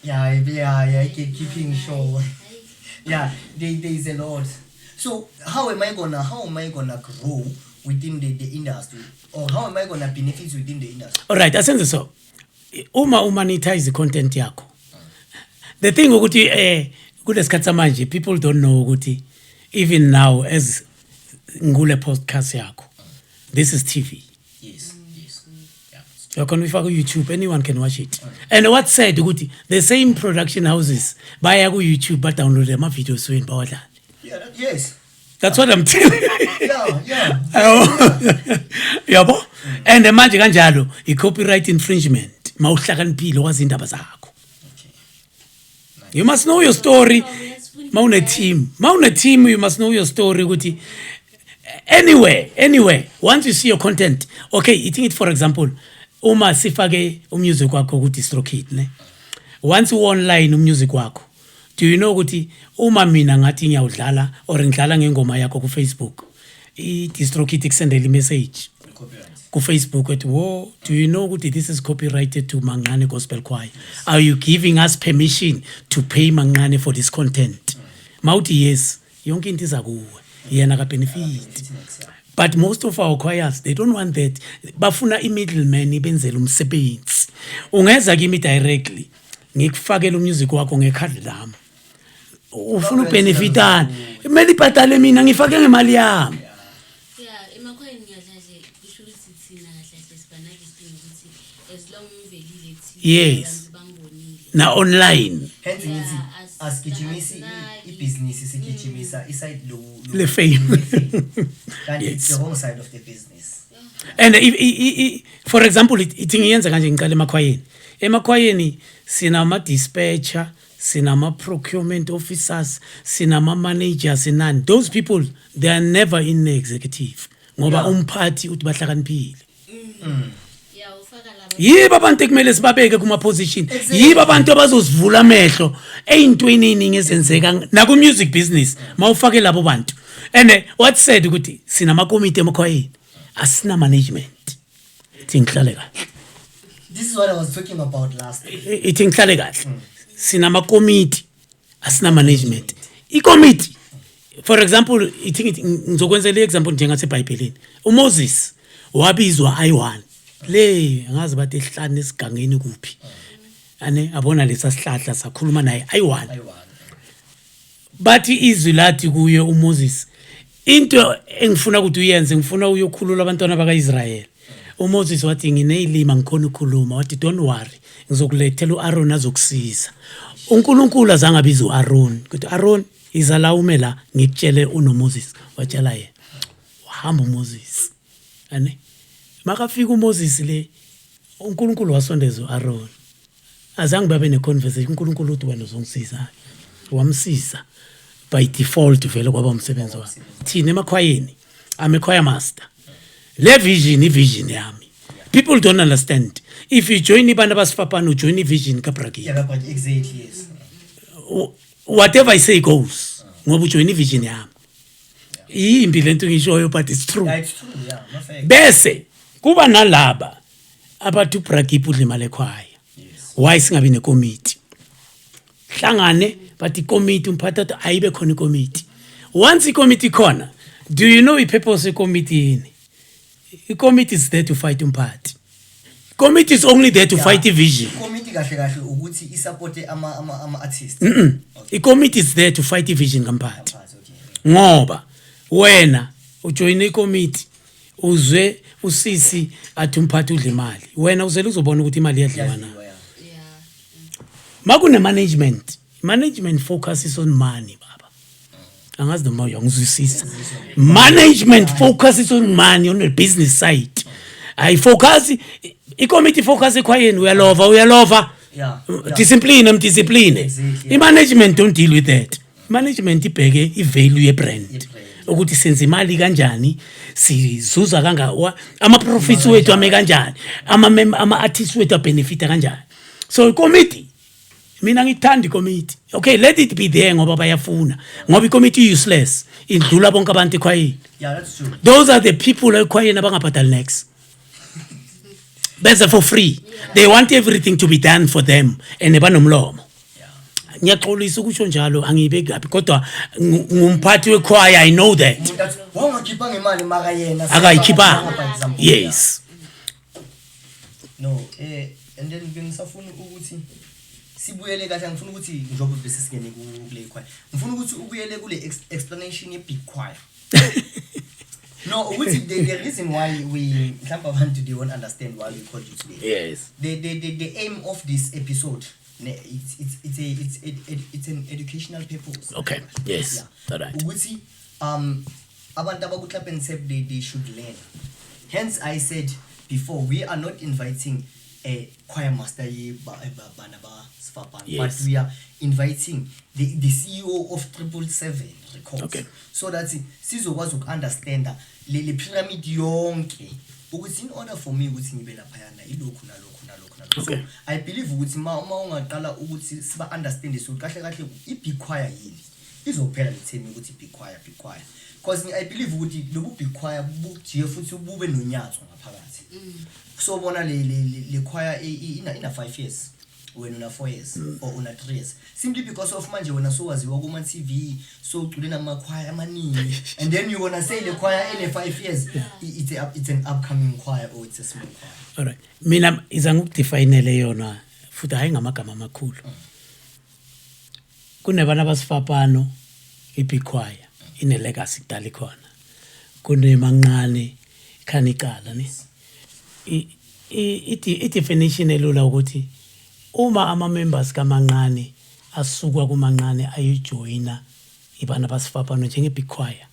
Yeah, gatekeeping show. Yeah, there is a lot. So how am I gonna grow within the industry, or how am I gonna benefit within the industry? Alright, asenze so, uma umonetize i-content yakho, the thing ukuthi kulesikhathi samanje people don't know ukuthi even now as ngule podcast yakho, this is TV. Yes. Yeah. Uyakhona uyifaka ku-YouTube, anyone can watch it. And what said ukuthi the same production houses baya ku-YouTube, badownload ama-videos wenu, bawadlale. Yeah, yes. That's what I'm telling you. Yabo, and manje kanjalo i-copyright infringement, mawuhlakaniphile wazi indaba zakho. You must know your story. Mawune team, you must know your story ukuthi anywhere once you see your content, okay, ithi ngithi, for example, uma sifake umusic wakho ku DistroKid, ne, once u-online umusic wakho, do you know ukuthi uma mina ngathi ngiyawudlala or ngidlala ngengoma yakho ku Facebook, I-DistroKid ikusendela i-message ku-Facebook ethi, "Wo, do you know ukuthi this is copyrighted to Manqane Gospel Choir? Are you giving us permission to pay Manqane for this content?" Mawuthi yes, yonke into iza kuwe, yena ka-benefit. But most of our choirs, they don't want that. Bafuna i-middleman ibenzele umsebenzi. Ungeza kimi directly, ngikufakele umusic wakho ngekhadi lami. Ufuna ubenefitani? Kumele ibhadale mina, ngifake ngemali yami. Yeah, emakhwayeni kahle kahle kusho ukuthi thina kahle kahle sibanake isidingo ukuthi as long ngivelile thina abantu bangibonile. Na online. Hence ngithi Yeah, asigijimisi asinaki. ibhizinisi, sigijimisa iside Le fame. Kanti it's Yes. the wrong side of the business. And if, for example, ithi ngiyenza kanje, ngiqala emakhwayeni. Emakhwayeni sinama-dispatcher, sinama-procurement officers, sinama-managers, sinani. Those people, they are never in the executive ngoba umphathi uthi bahlakaniphile. Yeah, ufaka laba. Yibo abantu ekumele sibabeke kuma-position. Exactly. Yibo abantu abazosivula amehlo ey'ntweni ey'ningi ezenzeka naku-music business ma ufake labo bantu. And what said ukuthi sinamakomiti emakhwayeni, asina-management. Ithi ngihlale kahle. This is what I was talking about last. Ithi ngihlale kahle. Sinamakomiti, asina management. Ikomiti, for example, ithi ngithi ngizokwenzela i-example njengasebhayibhelini, uMoses wabizwa ayi-one le, angazi bathi ehlane, esigangeni kuphi, ane abona lesa sihlahla sakhuluma naye ayi-one. Ayi-one. Bathi izwi lathi kuye uMoses, "Into engifuna ukuthi uyenze, ngifuna uyokhulula abantwana bakaIsrayeli." UMoses wathi, "Ngineyilima, ngikhona ukukhuluma." Wathi, "Don't worry, ngizokulethela uAaron azokusiza." UNkulunkulu azange abize uAaron ukuthi, "Aaron, iza la, ume la, ngikutshele unoMoses." Watshela yena, wahamba uMoses. Ane makafika uMoses le, uNkulunkulu wasondeza uAaron, azange babe ne-conversation. uNkulunkulu uthi, "Wena uzongisiza." Wamsiza by default, vele kwaba umsebenzi wakhe. Thina emakhwayeni, I'm a choir master. Le vision, i-vision yami, people don't understand. If you join iBana Basifapano, ujoin i-vision kaBragini. Yeah, but exactly, yes. Whatever I say goes ngoba ujoin i-vision yami. Yimbi lento ngishoyo, but it's true. Yeah, it's true, yeah, no fact. Bese kuba nalaba abathi uBragip udla imali ekhwaya. Why singabi nekomiti? Hlangane bathi ikomiti, umphathi athi ayibe khona ikomiti. Once ikomiti ikhona, do you know i-purpose yekomiti yini? Ikomiti is there to fight umphathi. Committee is only there to fight i-vision. Ikomiti kahle kahle ukuthi isupport ama artists. Ikomiti is there to fight i-vision kamphathi. Mphathi, okay. Ngoba wena ujoyine ikomiti, uzwe usisi athi umphathi udla imali, wena uzele uzobona ukuthi imali iyadliwa na. Iyadliwa, yeah. Makune management, management focuses on money, baba. Angazi noma uyangizwisisa. Management focuses on money, on the business side. Ayifocus ikomiti, focus ekhwayeni, uyalova, uyalova. Discipline, mdiscipline. I-management don't deal with that. Management ibheke i-value ye-brand. Ye-brand. Ukuthi senza imali kanjani, sizuza kanga ama-profits wethu ame kanjani, ama-artists wethu abenefita kanjani. So ikomiti, mina ngithanda ikomiti. Okay, let it be there ngoba bayafuna, ngoba ikomiti useless, idlula bonke abantu ekhwayeni. Yeah, that's true. Those are the people ekhwayeni abangabhadali next, beze for free. They want everything to be done for them and banomlomo. Ngiyaxolisa ukusho njalo, angiyibeki kabi, kodwa ngumphathi wekhwaya, I know that. Umuntu athi wawungakhipha ngemali maka yena Akayikhiphanga. For example. Yes. No, and then bengisafuna ukuthi sibuyele kahle. Ngifuna ukuthi njengoba bese singene kule choir, ngifuna ukuthi ubuyele kule explanation ye big choir. No, ukuthi the reason why we, mhlawumbe abantu, they won't understand why we called you today. The aim of this episode it's it's it's a it's it, it, it's an educational purpose. Okay, yes. Yeah. All right. Ukuthi abantu abaku Clap and Tap, they should learn. Hence I said before, we are not inviting a choir master ye bana ba Sifapano, but we are inviting the CEO of 777 Records so that sizokwazi uku-understanda le pyramid yonke, ukuthi in order for me ukuthi ngibe laphayana, ilokhu nalokhu nalokhu nalokhu. So I believe ukuthi ma uma ungaqala ukuthi siba understand ukuthi kahle kahle i-big choir yini, izophela le theme ukuthi big choir, big choir. Because I believe ukuthi lobu big choir bujiye futhi bube nonyatso ngaphakathi. So bona le choir ina 5 years, wena una 4 years or una 3 years, simply because of manje wena sowaziwa kuma TV, so ucule namakhwaya amaningi, and then you gonna say le choir ene 5 years, it's an upcoming choir or it's a small choir. Alright, mina iza ngikudefinele yona futhi, hayi ngamagama amakhulu. Kunebana basifapano, i-big choir ine legacy kudala ikhona. Kunemanqane khani icala ne i-definition elula ukuthi uma ama-members kamanqane asuka kumanqane ayojoyina ibana basifapano njenge-big choir,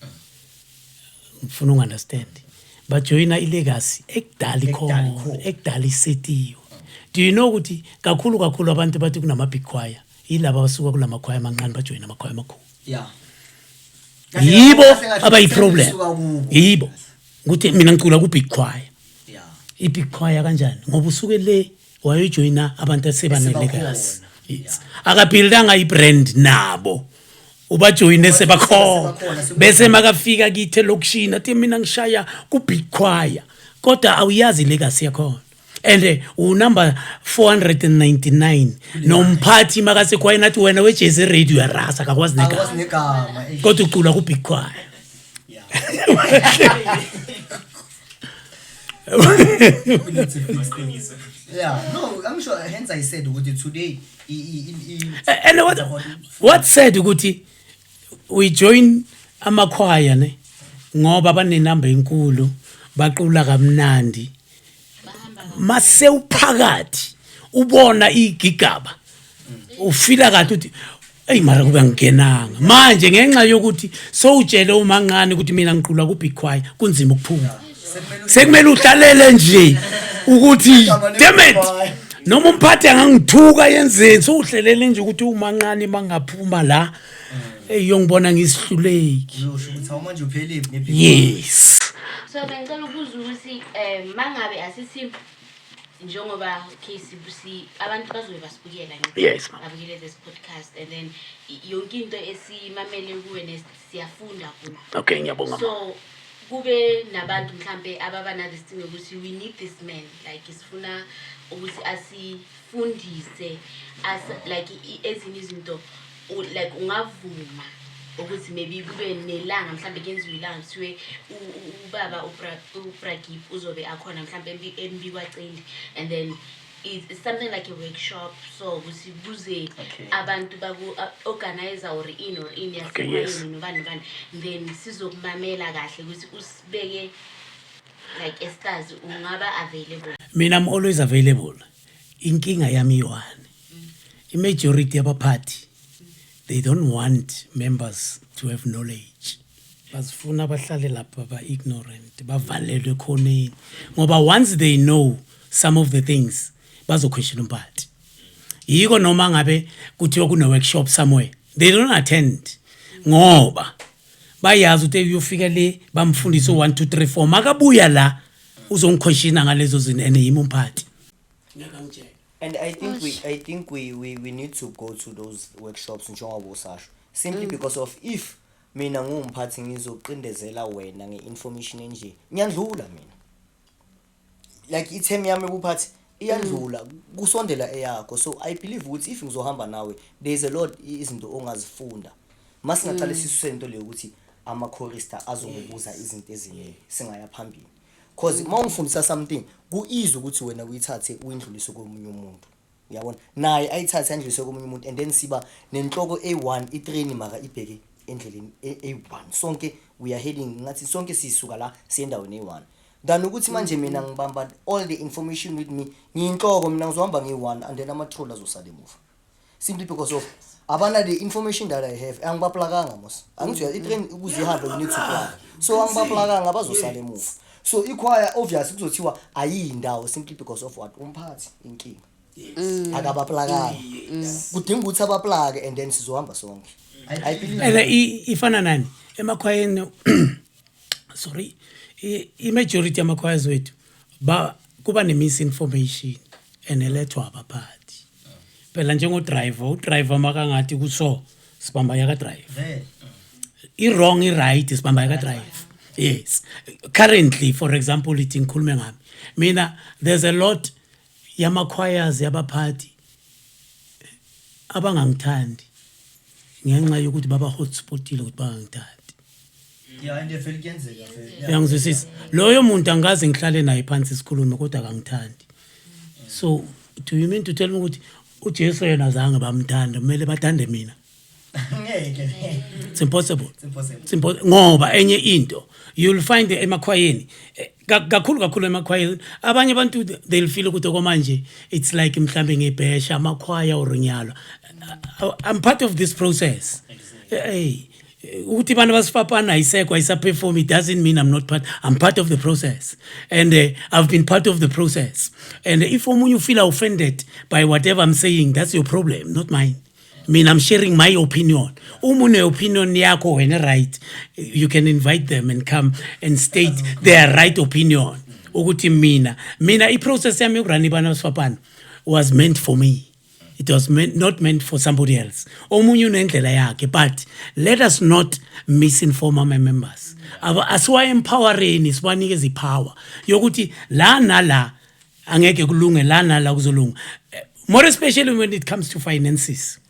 ngifuna ungu-understand, bajoyina i-legacy ekudala Ekudala ikhona, ikhona. Ekudala isetiwe. Do you know ukuthi kakhulu kakhulu abantu bathi kunama-big choir yilaba abasuka kulamakhwaya amancane bajoyina amakhwaya amakhulu? Yibo Kahle kahle abayi-problem. sekusuka kubo. Yibo ukuthi mina ngicula ku-big choir. I-big choir kanjani? Ngoba usuke le wayojoyina abantu asebane-legacy. Esebakhona. Yes, akabuildanga i-brand nabo, ubajoyine sebakhona. Sebakhona, Bese makafika kithi elokishini athi mina ngishaya ku-big choir, kodwa awuyazi ilegacy yakhona, and unumber 499 nomphathi makasekhwayeni athi wena wejezi radio uyarasa, akakwazi Akwazi negama. Negama, eish. Kodwa ucula ku-big choir. We need to fix things. Yeah, no, I'm sure, hence I said ukuthi today And what said ukuthi we join amakhwaya ne ngoba banenamba enkulu, baqula kamnandi. Bahamba. Mase uphakathi ubona igigaba, ufila kahle ukuthi eyi, mara kube angingenanga manje ngenxa yokuthi sowutshele umanqane ukuthi mina ngiqula ku-big choir, kunzima ukuphuma. Sekumele uhlalele nje ukuthi damn it, noma umphathi angangithuka yenzeni, sowuhlelele nje ukuthi umanqane mangaphuma la eyongibona ngisihluleki. Uyosho ukuthi awu, manje uphelile nge-big. Yes. So bengicela ukubuza ukuthi mangabe asithi njengoba okay si abantu bazobe basibukela ngithi, Yes, ma'am. Babukele this podcast and then yonke into esimamele kuwe siyafunda kuyo. Okay, ngiyabonga, ma. So kube nabantu mhlambe ababa na this thing ukuthi we need this man, like sifuna ukuthi asifundise as like ezinye izinto, like ungavuma ukuthi maybe kube nelanga mhlambe kuyenziwe ilanga kuthiwe ubaba uPragip uzobe akhona mhlambe eMbikwacindi, and then it's something like a workshop, so ukuthi kuze abantu baku organizer or in or in yasekhwayeni nobani nobani, then sizokumamela kahle ukuthi usibeke like estars, ungaba available? Mina I'm always available. Inkinga yami iyi-one: i-majority yabaphathi, they don't want members to have knowledge. Bazifuna bahlale lapha ba-ignorant, bavalelwe ekhoneni, ngoba once they know some of the things bazoquestion umphathi. Yiko noma ngabe kuthiwa kune-workshop somewhere, they don't attend, ngoba bayazi ukuthi uyofika le bamfundise u-1 2 3 4, makabuya la uzongiquestiona ngalezo zinto, and yimi umphathi. Ngeke angitshele. And I think we need to go to those workshops njengoba usasho, simply because of if mina ngumphathi ngizoqindezela wena nge-information enje, ngiyandlula mina, like i-term yami yobuphathi iyandlula, kusondela eyakho. So I believe ukuthi if ngizohamba nawe, there is a lot izinto ongazifunda. Masingaqale sisuse into leyo ukuthi ama-chorister azongibuza izinto eziningi, singaya phambili, cause uma ungifundisa something, ku-easy ukuthi wena uyithathe uyindlulise komunye umuntu, uyabona, naye ayithathe ayindlulise komunye umuntu, and then siba nenhloko eyi-one, itrain maka ibheke endleleni eyi-one sonke. We are heading, ngathi sonke sisuka la siye endaweni eyi-one, than ukuthi manje mina ngibamba all the information with me, ngiyinhloko mina, ngizohamba ngiyi-one, and then ama-troll azosala emuva simply because of abana the information that I have. Angibaplakanga mos, angithi i-train ukuze ihambe you need to plug, so angibaplakanga, bazosala emuva. So ikhwaya obvious kuzothiwa ayiyindawo simply because of what? Umphathi inkinga akabaplakanga. Kudinga ukuthi abaplake and then sizohamba sonke, I believe. And ifana nani emakhwayeni, sorry, i-majority yamakhwaya wethu ba kuba ne-misinformation and elethwa abaphathi phela, njengodriver, udriver makangathi kuso sibamba yakadriver. Vele. I-wrong, i-right, sibamba ka-drive. Yes, currently, for example, ithi ngikhulume ngami mina, there's a lot yama-choirs yabaphathi abangangithandi ngenxa yokuthi baba hotspotile ukuthi bangangithandi. Yeah, and vele kuyenzeka vele. Yeah. Uyangizwisisa? Loyo muntu angikaze ngihlale naye phansi sikhulume, kodwa akangithandi. So do you mean to tell me ukuthi uJesu yena azange bamthanda, kumele bathande mina? Ngeke. It's impossible. It's impossible. It's ngoba enye into you'll find emakhwayeni, kakhulu kakhulu emakhwayeni, abanye abantu they'll feel ukuthi okwamanje it's like mhlambe ngibhesha amakhwaya or nyalo. I'm part of this process. Hey, ukuthi abantu basifapana ayisekho, ayisaperform, it doesn't mean I'm not part. I'm part of the process and I've been part of the process, and if omunye feel offended by whatever I'm saying, that's your problem, not mine. Mina I'm sharing my opinion. Uma une-opinion yakho wena, right, you can invite them and come and state their right opinion. Ukuthi mina i-process yami yokurana ibana basifapana was meant for me. It was not meant for somebody else. Omunye unendlela yakhe, but let us not misinform our members. Asiwa-empowereni, sibanikeze ipower yokuthi la nala angeke kulunge, la nala kuzolunga. More especially when it comes to finances.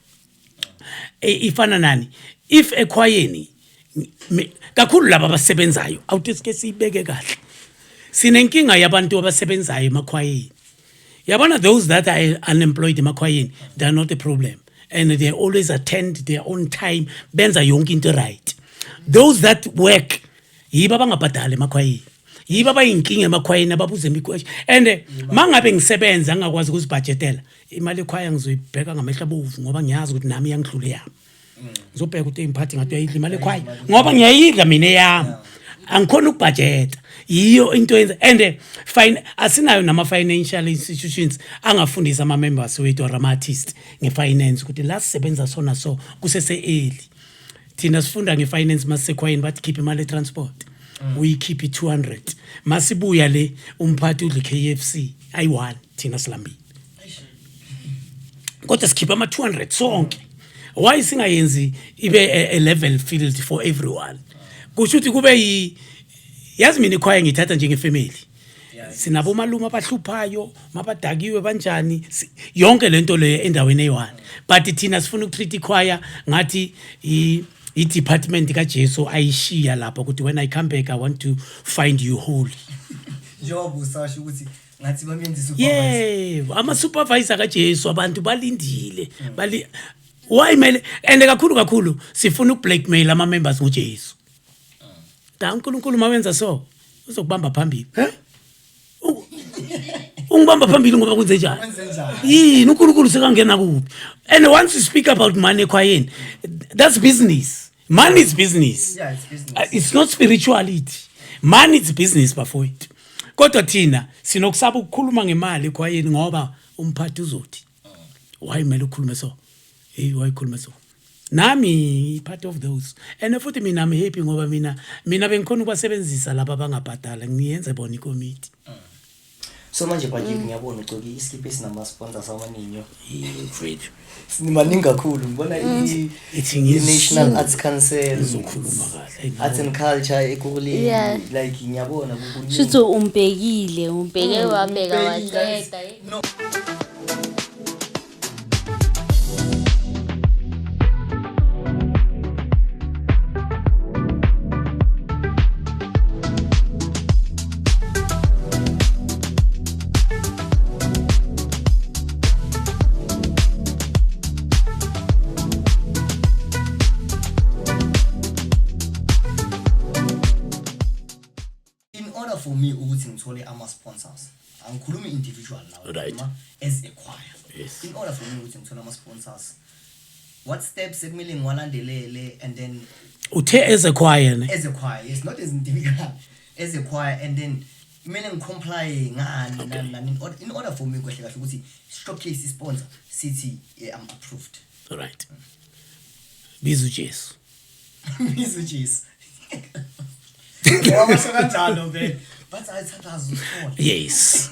Ifana nani if ekhwayeni kakhulu laba abasebenzayo, awuthi sike siyibeke kahle, sinenkinga yabantu abasebenzayo emakhwayeni. Yabona, those that are unemployed emakhwayeni, they are not a problem and they always attend their own time, benza yonke into right. Those that work yibo abangabhadali emakhwayeni, yibo abayinkinga emakhwayeni, ababuza imiquestion. And mangabe ngisebenza ngingakwazi ukuzibhajetela imali ekhwaya, ngizoyibheka ngamehlo abovu ngoba ngiyazi ukuthi nami iyangidlula yami. Ngizobheka ukuthi imphathi ngathi uyayidla imali ekhwaya, ngoba ngiyayidla mina eyami, angikhona ukubhajeta. Yiyo into yenza and fine, asinayo nama-financial institutions angafundisa ama-members wethu or ama-artist nge-finance, ukuthi la sisebenza sona so kusese-early. Thina sifunda nge-finance masisekhwayeni, bathi khipha imali e-transport, uyikhiphe i-200, masibuya le umphathi udla i-KFC ayi-one, thina silambile, kodwa sikhipha ama-200 sonke. Why singayenzi ibe a level field for everyone? Kusho ukuthi kube yi, yazi mina ikhwaya ngiyithatha njengefamily. Sinabo malume abahluphayo, mabadakiwe banjani, yonke lento leyo endaweni eyi-one, but thina sifuna ukutreat ikhwaya ngathi i-department kaJesu ayishiya lapho, ukuthi when I come back I want to find you holy. Njengoba usasho ukuthi ngathi bamenza supervisor. Yebo, ama-supervisor kaJesu, abantu balindile. Bali why mele, and kakhulu kakhulu sifuna ukublackmail ama-members ngoJesu. Da uNkulunkulu mawenza so uzokubamba phambili. He, ungibamba phambili ngoba kwenze njani? Kwenze njani? Yini uNkulunkulu sekangena kuphi? And once you speak about money ekhwayeni, that's business. Money is business. Yeah, it's business. It's not spirituality. Money is business, bafowethu. Kodwa thina sinokusaba ukukhuluma ngemali ekhwayeni ngoba umphathi uzothi, why kumele ukhulume so? Hey, why ukhulume so? Nami part of those, and futhi mina I'm happy ngoba mina bengikhona ukubasebenzisa laba abangabhadala, ngiyenze bona ikomiti. So manje Bhakile, ngiyabona ugcoke iskipa esinama-sponsors amaningi, yo. Mfethu. Maningi kakhulu, ngibona Ithi i-National Arts Council, ngizokhuluma kahle. Arts and Culture eKurhuleni. Like ngiyabona kukuningi. Shuthi umbhekile, umbheke wabheka Umbhekile. waqeda, eh. No. In order for me ukuthi ngithole ama-sponsors, angikhulumi individual now, noma as a choir, in order for me ukuthi ngithole ama-sponsors, what steps ekumele ngiwalandelele and then Uthe as a choir, ne? As a choir, yes, not as individual, as a choir. And then kumele ngicomply ngani, nani nani, in order for me kahle kahle ukuthi showcase i-sponsor sithi, yeah, I'm approved? Right, biza uJesu. Biza uJesu. Ngoba kanjalo vele bathi ayithandaza usithole. Yes,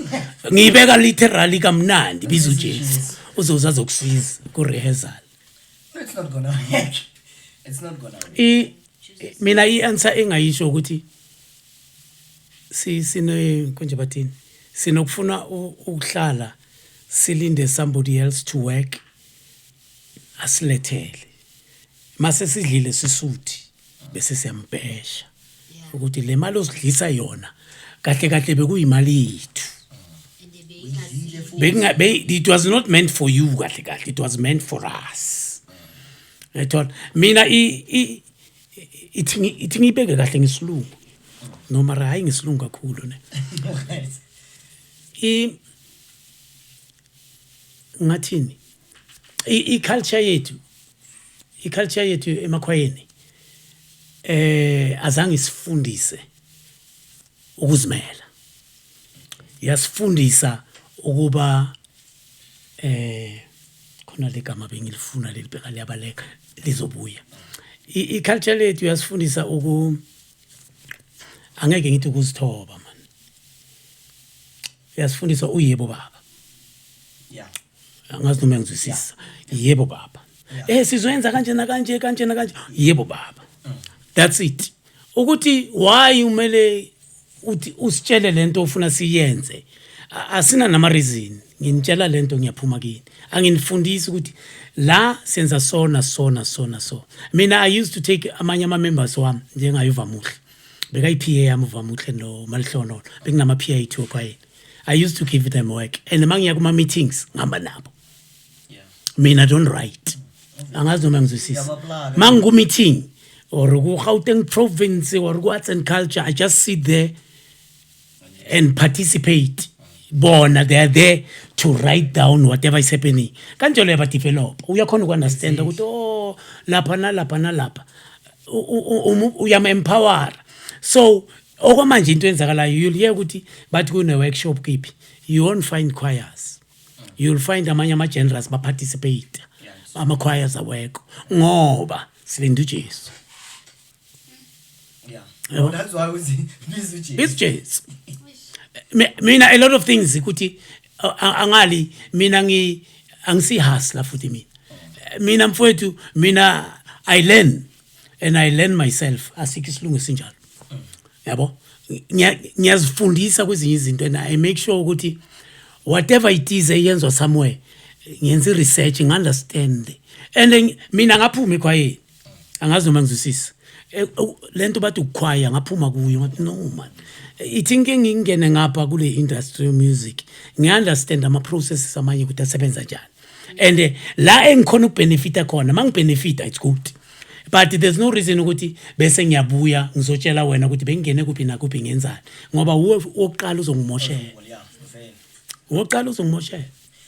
ngiyibeka literally kamnandi, biza uJesu, uzoza azokusiza ku rehearsal. No, it's not gonna work, it's not gonna work. I Mina i-answer engayisho ukuthi si sine konje bathini, sinokufuna ukuhlala silinde somebody else to work asilethele, mase sidlile sisuthi bese siyambhesha ukuthi le mali osidlisa yona kahle kahle bekuyimali yethu. And beyingasi It was not meant for you kahle kahle, it was meant for us, yayithola. Mina ithi ngiyibeke kahle ngesilungu, no mara hayi ngesilungu kakhulu ne. Ngathini, i-culture yethu emakhwayeni azange isifundise ukuzimela, yasifundisa ukuba khona legama bengilifuna lelibheka liyabaleka, lizobuya. I-culture lethu yasifundisa uku angeke ngithi ukuzithoba man, yasifundisa uyebo baba. Angazi noma ngizwisisa. Yebo baba, sizoyenza kanje nakanje, kanje nakanje, yebo baba, that's it. Ukuthi why umele uthi usitshele lento ofuna siyenze, asina nama reason. Nginitshela lento, ngiyaphuma kini, anginifundisi ukuthi la senza so na so na so na so. Mina I used to take amanye ama members wami njengayo Vamuhle, bekayi PA yami uVamuhle no Malihlono, bekunama PA two ekhwayeni. I used to give them work and mangiya kuma meetings ngihamba nabo. Mina don't write, angazi noma ngizwisisa. Uyabaplana. Mangiku-meeting or ku-Gauteng province or ku-arts and culture, I just sit there and participate. Bona they are there to write down whatever is happening. Kanjalo yabadevelop, uyakhona uku-understanda ukuthi oh, lapha nalapha nalapha uyam-empowera. So okwamanje into enzakalayo, you'll hear ukuthi bathi kune-workshop kiphi, you won't find choirs, you'll find amanye ama-genres baparticipate, ama-choirs awekho ngoba silinde uJesu. Yabo. No, that's why uthi biza uJesu. It's Jesu. Mina a lot of things ukuthi angali mina angisihustler futhi mina mfowethu, mina I learn and I learn myself, asikho isilungu esinjalo, yabo. Ngiyazifundisa kwezinye izinto and I make sure ukuthi whatever it is eyenzwa somewhere, ngenza i-research, ngi-understand. And then mina ngaphuma ekhwayeni, angazi noma ngizwisisa. Lento bathi ukukhwaya, ngaphuma kuyo, ngathi no man, ithi ngike ngingene ngapha kule industry of music, ngi-understand ama-processes amanye ukuthi asebenza njani and la engikhona ukubenefita khona, ma ngibenefita it's good, but there's no reason ukuthi bese ngiyabuya ngizotshela wena ukuthi bengingene kuphi nakuphi ngenzani, ngoba wuwe wokuqala uzongimoshela. Yeah, vele. Wokuqala uzongimoshela.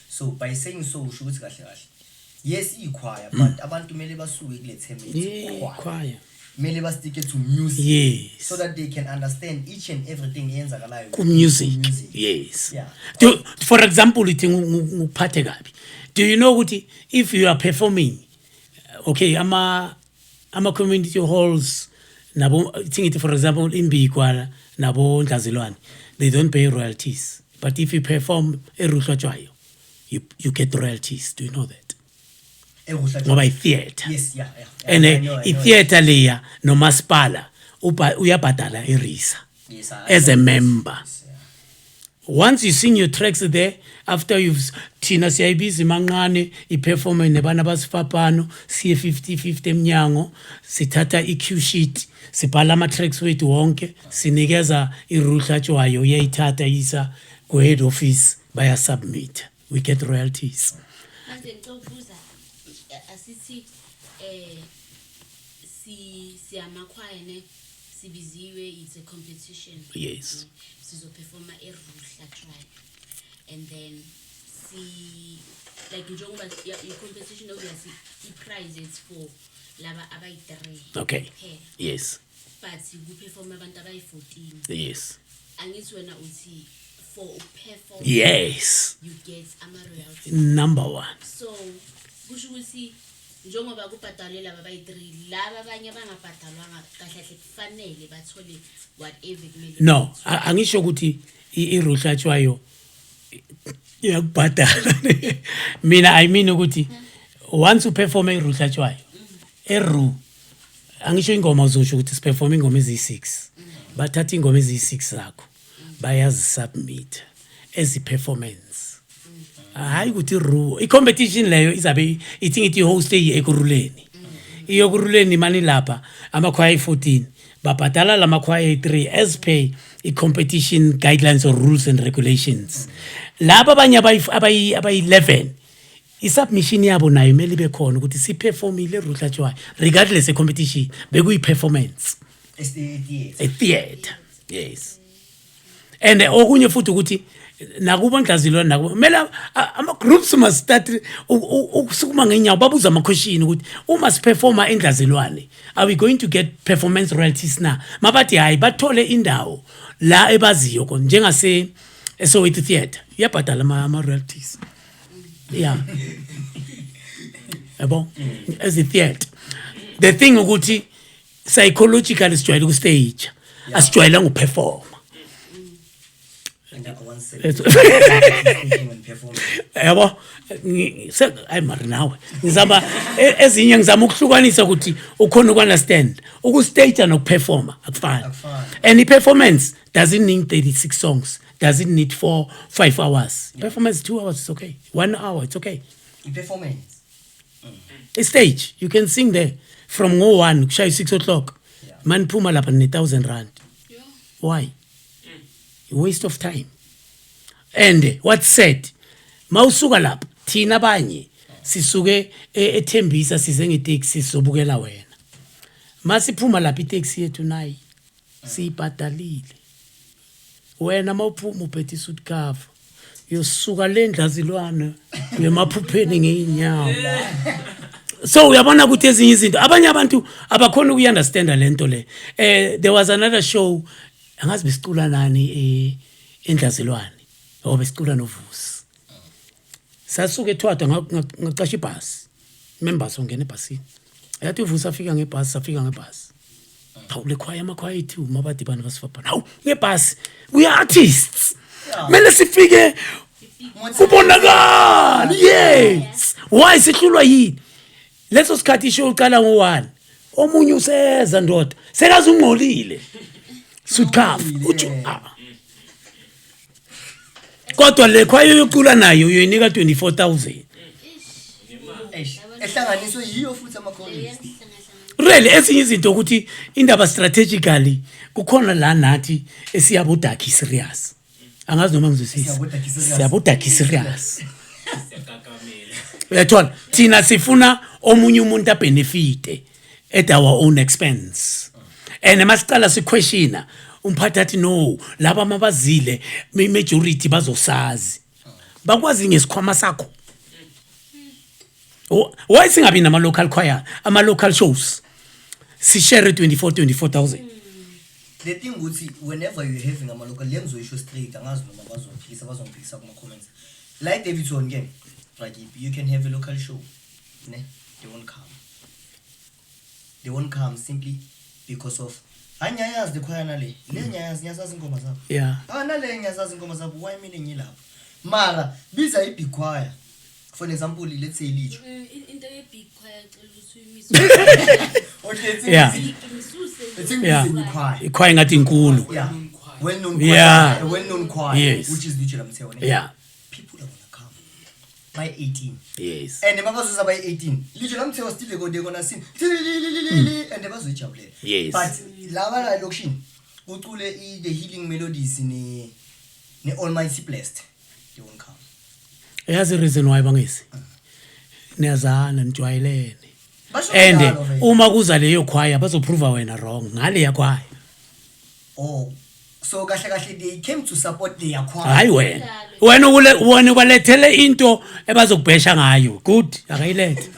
So by saying so, usho ukuthi kahle kahle, yes, ikhwaya, but abantu kumele basuke kule term ethi choir. Choir. Kumele bastike to music so that they can understand each and everything eyenzakalayo ku-music. ku-music. Yes. For example, ithi ngikuphathe kabi, do you know ukuthi if you are performing, okay, ama community halls nabo, ithi ngithi for example iMbikwa nabo Ndlazilwane, they don't pay royalties, but if you perform eRuhlatshwayo, you get royalties. Do you know that? Ngoba i-theatre Yes, yeah. and I know, I know. i-theatre leya nomasipala uyabhadala iRISA Yes, I as a know. Member. Yes, yeah. Once you sing your tracks there, after you've, thina siyayibiza imanqane iperforme nebana basifapano, siye 50 50 eminyango, sithatha i-cue sheet, sibhala ama-tracks wethu wonke, sinikeza iRuhlatshwayo, iyayithatha isa ku-head office, bayasubmit, we get royalties. Manje ngicela ukubuza, asithi si siyamakhwaya ne, sibiziwe, it's a competition. Yes. Ne? Sizoperforma eRuhlatshwayo and then si like njengoba i-competition, obviously i-prize it's for laba abayi-three kuphela. But kuperforma abantu abayi-14. Angithi wena uthi for ukuperform you get ama-royalties? Number one. So kusho ukuthi njengoba kubhadalwe laba abayi-three, laba abanye abangabhadalwanga kahle kahle kufanele bathole whatever kumele No, bathole. angisho ukuthi iRuhlatshwayo iyakubhadala. Mina I mean ukuthi once uperform eRuhlatshwayo, eru Angisho ingoma, uzosho ukuthi siperform ingoma eziyi-6, bathatha ingoma eziyi-6 zakho, bayazisubmit as i-performance. Hayi ukuthi ru i-competition leyo izabe ithi ngithi i-host eyi-Ekurhuleni, iyokurhuleni mani lapha amakhwaya ayi-14 babhadala la makhwaya ayi-3 as per i-competition guidelines or rules and regulations. Laba abanye abayi-11, i-submission yabo nayo kumele ibe khona ukuthi siperformile eRuhlatshwayo, regardless e-competition bekuyi-performance. Theatre. E-theatre, yes. And okunye futhi ukuthi nakubo Ndlazilwane nakubo kumele ama-groups must start ukusukuma ngenyawo, babuze ama-question ukuthi uma siperforma eNdlazilwane, are we going to get performance royalties na? Mabathi hayi, bathole indawo la ebaziyo khona, njengase eSoweto Theatre, iyabhadala ama-royalties, yeah, yabo, as a theatre. The thing ukuthi psychologically sijwayele ukustage, asijwayelanga ukuperforma. And one second. Staging and performing. Yabo, hayi mari nawe ngizama ezinye ngizama ukuhlukanisa ukuthi ukhona uku-understand ukustage nokuperforma akufani. Akufani. And i-performance doesn't need 36 songs, doesn't need 4 5 hours. Performance, 2 hours is okay, 1 hour, it's okay. I-performance. A stage you can sing there from ngo-1 kushaya 6 o'clock. Maniphuma lapha ne-1000 rand. Why? A waste of time. And what said, mawusuka lapha, thina abanye sisuke eThembisa size ngeteksi sizobukela wena. Masiphuma lapha, iteksi yethu nayi siyibhadalile. Wena mawuphuma uphethe isuit cover, yosuka le Ndlazilwane uyemaphupheni ngey'nyawo. So uyabona ukuthi ezinye izinto abanye abantu abakhona ukuyi-understanda le nto le. There was another show, angazi besicula nani eNdlazilwane or besicula noVusi. Sasuka eThwadwa, ngacasha ibhasi, members ongena ebhasini, yathi uVusi afika ngebhasi, safika ngebhasi. Hawu, le khwaya, amakhwaya ethu mabadibana basifapana. Hawu, ngebhasi, we are artists, kumele sifike kubonakala. Yes, why sihlulwa yini? Leso sikhathi ishow uqala ngo-1, omunye useza ndoda sekaze ungcolile, suit cuff, uthi ah. Kodwa le khwaya yocula nayo uyoyinika 24,000. Eish, ehlanganiswe yiyo futhi ama-chorist. Really, ezinye izinto ukuthi indaba strategically kukhona la nathi esiyabodakhi serious. Angazi noma ngizwisisa. Siyabodakhi serious. Siyabodakhi serious, uyathola? Thina sifuna omunye umuntu abenefite at our own expense, and masicala siquestiona umphathi athi no, laba mabazile majority bazosazi, bakwazi ngesikhwama sakho. Why singabi nama-local choir, ama-local shows, sishare 24 24,000? The thing ukuthi whenever you're having ama-local, le ngizoyisho straight, angazi noma bazongiphikisa, bazongiphikisa kuma-comments. Like Davidson ke, Rakip, you can have a local show ne, they won't come. They won't come simply because of hayi, ngiyayazi le khwaya, nale le ngiyayazi, ngiyazazi ingoma zabo. Ah, nale ngiyazazi ingoma zabo, why mina ngilapho? Mara biza i-big choir, for an example, let's say Litsho. Into ye-big choir, cela ukuthi uyimise. Okay, it's Ngisuse. It's Yeah. choir. Ikhwaya ngathi inkulu. Yeah, well known choir. A well known choir, which is Litsho Lamtheo, ne? People are gonna come by 18. And mabazoza by 18, Litsho Lamtheo still they gonna sing and bazoyijabulela. But laba la elokishini kucule the Healing Melodies ne Almighty Blessed, they won't come. Yazi reason why bangezi? Niyazana, nijwayelene. Basho And kanjalo vele. uma kuza leyo khwaya, bazoprova wena wrong ngale yakhwaya. Oh, so kahle kahle they came to support their choir. Hayi, wena ubalethele into ebazokubhesha ngayo, good, akayilethe.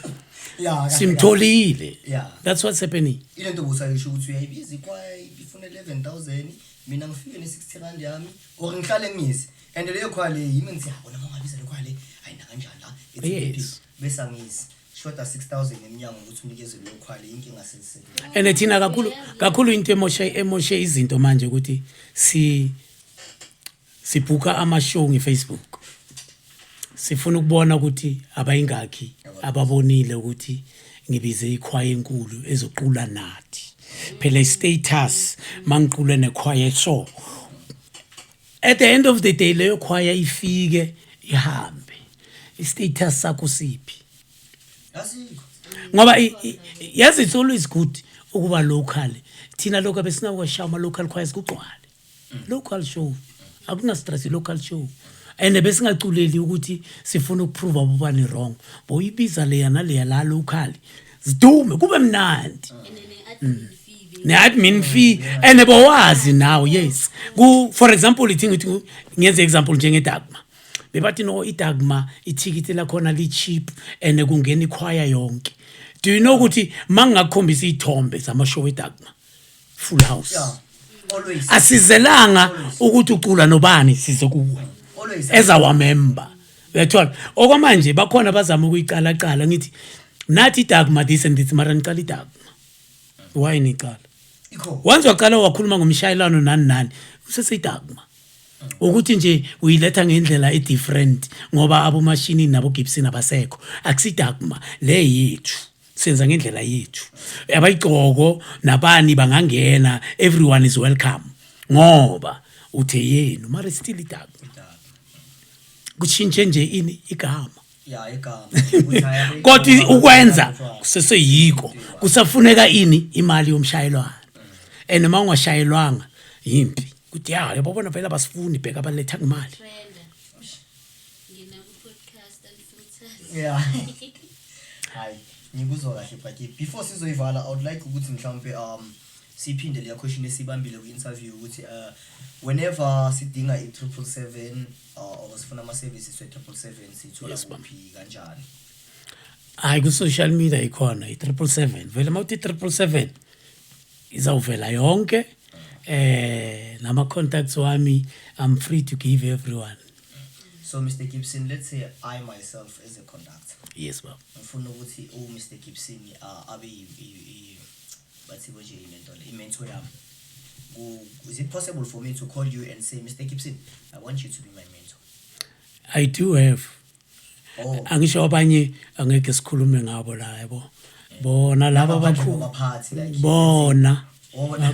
Yeah, kahle. Simtholile. That's what's happening. Ile nto busayisho ukuthi uyayibiza ikwaya ifuna 11,000, mina ngifike ne-60 rand yami or ngihlale ngiyisi, and leyo khwaya le yimi ngithi yabona uma ungabiza le khwaya le, hayi nakanjani la it's happy. Bese angiyisi shoda 6000 emnyango ukuthi unikeze leyo khwaya le, inkinga sesise. And thina kakhulu kakhulu into emoshe izinto manje ukuthi si sibhuka ama-show nge-Facebook, sifuna ukubona ukuthi abayingakhi ababonile ukuthi Ngibize ikhwaya enkulu ezoqula nathi. Phela i-status mangiqule nekhwaya, so at the end of the day leyo khwaya ifike ihambe, i-status sakho siphi? Asikho. Ngoba yazi, it's always good ukuba local. Thina lokho besingakwashaya ama-local choirs, kugcwale local show, akuna stress, local show, and besingaculeli ukuthi sifuna ukuprove abobani wrong. Boyibiza leya naleya la local, zidume, kube mnandi. And ne-admin fee Ne-admin fee, and bowazi nawe, yes, ku for example, ithi ngithi ngenze example njenge-Dagma, bebathi no, iDagma ithikithi lakhona li-cheap and kungena ikhwaya yonke. Do you know ukuthi mangingakukhombisa iy'thombe zamashow eDagma, full house? Yeah, always. Asizelanga ukuthi ucula nobani, size kuwe Always. As our member, uyathola. Okwamanje bakhona bazama ukuyicalacala, ngithi nathi iDagma this and this, mara nicala iDagma, why nicala? Ikho. Once waqala wakhuluma ngomshayelano nani nani, useseyidagma, ukuthi nje uyiletha ngendlela e-different ngoba abomashini nabo-Gibson abasekho. Akusidagma le yethu, senza ngendlela yethu. Abayigcoko nabani bangangena, everyone is welcome ngoba uthe yenu, mara still idagma, kutshintshe nje ini, igama. Ya, igama. Ukuthi hayi, Kodwa ukwenza kuseseyikho, kusafuneka ini, imali yomshayelwana, and uma ungashayelwanga yimpi kuthi ya, yabona vele abasifuni, bheka abaletha imali. Trenda ngena ku-podcast unfiltered. Yeah. Hayi, ngikuzwa kahle, but before sizoyivala, I would like ukuthi mhlawumbe siphinde leya question esibambile ku-interview ukuthi whenever sidinga i-777 or sifuna ama-services we-777, sithola Yes, ma'am. kuphi, kanjani? Hayi, ku-social media ikhona i-777 vele. Uma uthi i-777 izawuvela yonke, nama-contacts wami, I'm free to give everyone. So Mr Gibson, let's say I myself as a conductor Yes, baba. ngifuna ukuthi u-Mr Gibson abe bathi konje lento le, i-mentor yami. Is it possible for me to call you and say, "Mr Gibson, I want you to be my mentor"? I do have. Oh. Angisho abanye angeke sikhulume ngabo la, yabo, bona laba Ngaphandle abakhulu. kwabaphathi, like Bona. Bona,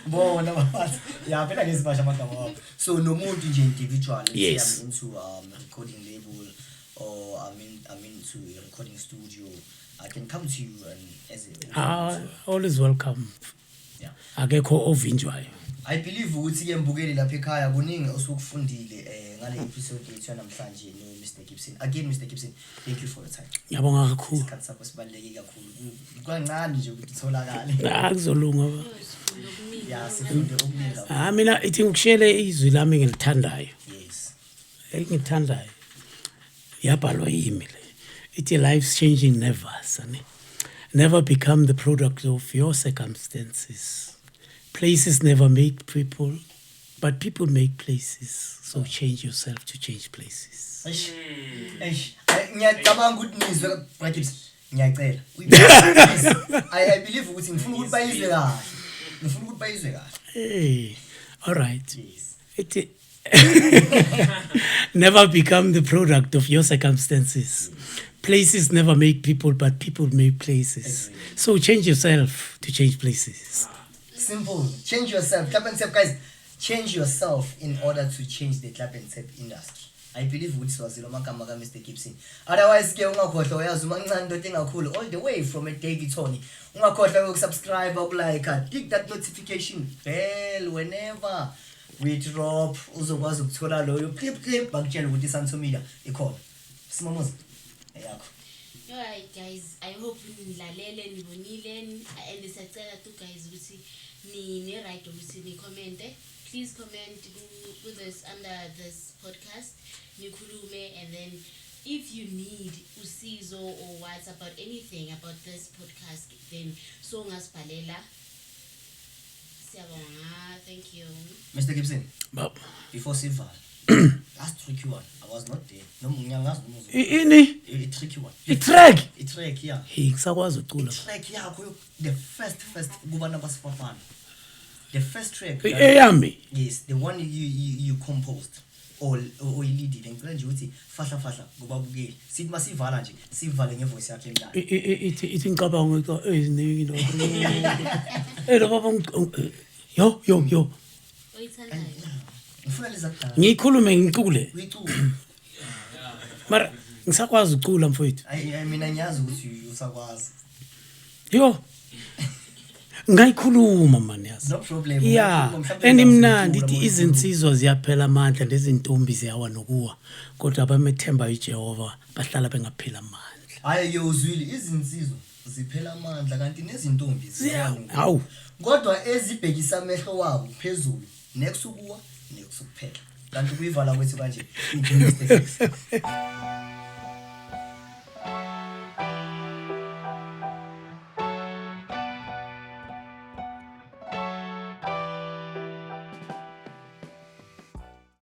bona baphathi ya, phela ngeke sibasho amagama wabo. So nomuntu nje individual, let's say I'm into recording label or I'm into a recording studio, I can come to you and as a Ah, always welcome. Akekho ovinjwayo. I believe ukuthi ke mbukeli lapha ekhaya kuningi osukufundile ngale episode yethu yanamhlanje no Mr Gibson. Again, Mr Gibson, thank you for your time. Ngiyabonga kakhulu. Isikhathi sakho sibaluleke kakhulu. Kancane nje ukuthi utholakale. Ah, kuzolunga ba. Sifunde okuningi. Ya, sifunde okuningi kakhulu. Ah, mina ithi ngikushiyele izwi lami engilithandayo. Engithandayo yabhalwa yimi le, ithi, "Life's changing never, sonny. Never become the product of your circumstances. Places never make people, but people make places. So change yourself to change places." Eish. Eish. Ay, ngiyacabanga ukuthi nizwe, Bra Gibson. Ngiyacela. Please. I believe ukuthi ngifuna ukuthi bayizwe kahle. Ngifuna ukuthi bayizwe kahle. Hey, all right. Yes. Ithi never become the product of your circumstances. Places never make people, but people make places. So change yourself to change places. Simple. Change yourself. Clap and Tap, guys. Change yourself in order to change the clap and tap industry. I believe ukuthi siwazile amagama ka Mr Gibson. Otherwise ke ungakhohlwa, uyazi, umancane into engakhulu all the way from a Daveyton. Ungakhohlwa ukusubscribe, ukulike, click that notification bell. Whenever we drop uzokwazi ukuthola loyo clip clip bakutshela ukuthi iSanto Media ikhona. Simomoza. Eyakho. Alright guys, I hope nilalele, nibonile, and siyacela tu guys ukuthi ni ne right ukuthi ni comment. Please comment ku this, under this podcast, nikhulume, and then if you need usizo or what about anything about this podcast, then so ungasibhalela. Siyabonga. Thank you. Mr Gibson, Baba. before sivala. Last tricky one. I was not there. Noma ngiyangazi noma Ini? I tricky one. I-track. I-track, yeah. Hey, ngisakwazi ukucula. Track yakho the first kubana basifafana. The first track. Eyami. Yes, the one you composed. Oyilidile, ngicela nje ukuthi fahla fahla kubabukeli, sithi masivala nje, sivale ngevoice yakhe emnandi. Ithi ngicabanga eziningi lo eh lo baba yo yo yo. Oyithandayo. Ngifuna leza kudala. Ngiyikhulume, ngicule? Uyicule. Mara ngisakwazi ukucula, mfowethu? Ayi, ayi, mina ngiyazi ukuthi usakwazi. Yo, ngayikhuluma mani, yazi. No problem. Ya. Mhlawumbe And imnandi. ngiyacula. Ithi izinsizwa ziyaphela amandla, nezintombi ziyawa nokuwa, kodwa abamethemba uJehova bahlala bengaphela amandla. Hayi ke, uzwile, izinsizwa ziphela amandla kanti nezintombi ziyawa. Hawu. Kodwa ezibhekisa amehlo wabo phezulu, nekusukuwa nekusukuphela. Kanti kuyivala kwethu kanje. Mr. Fix.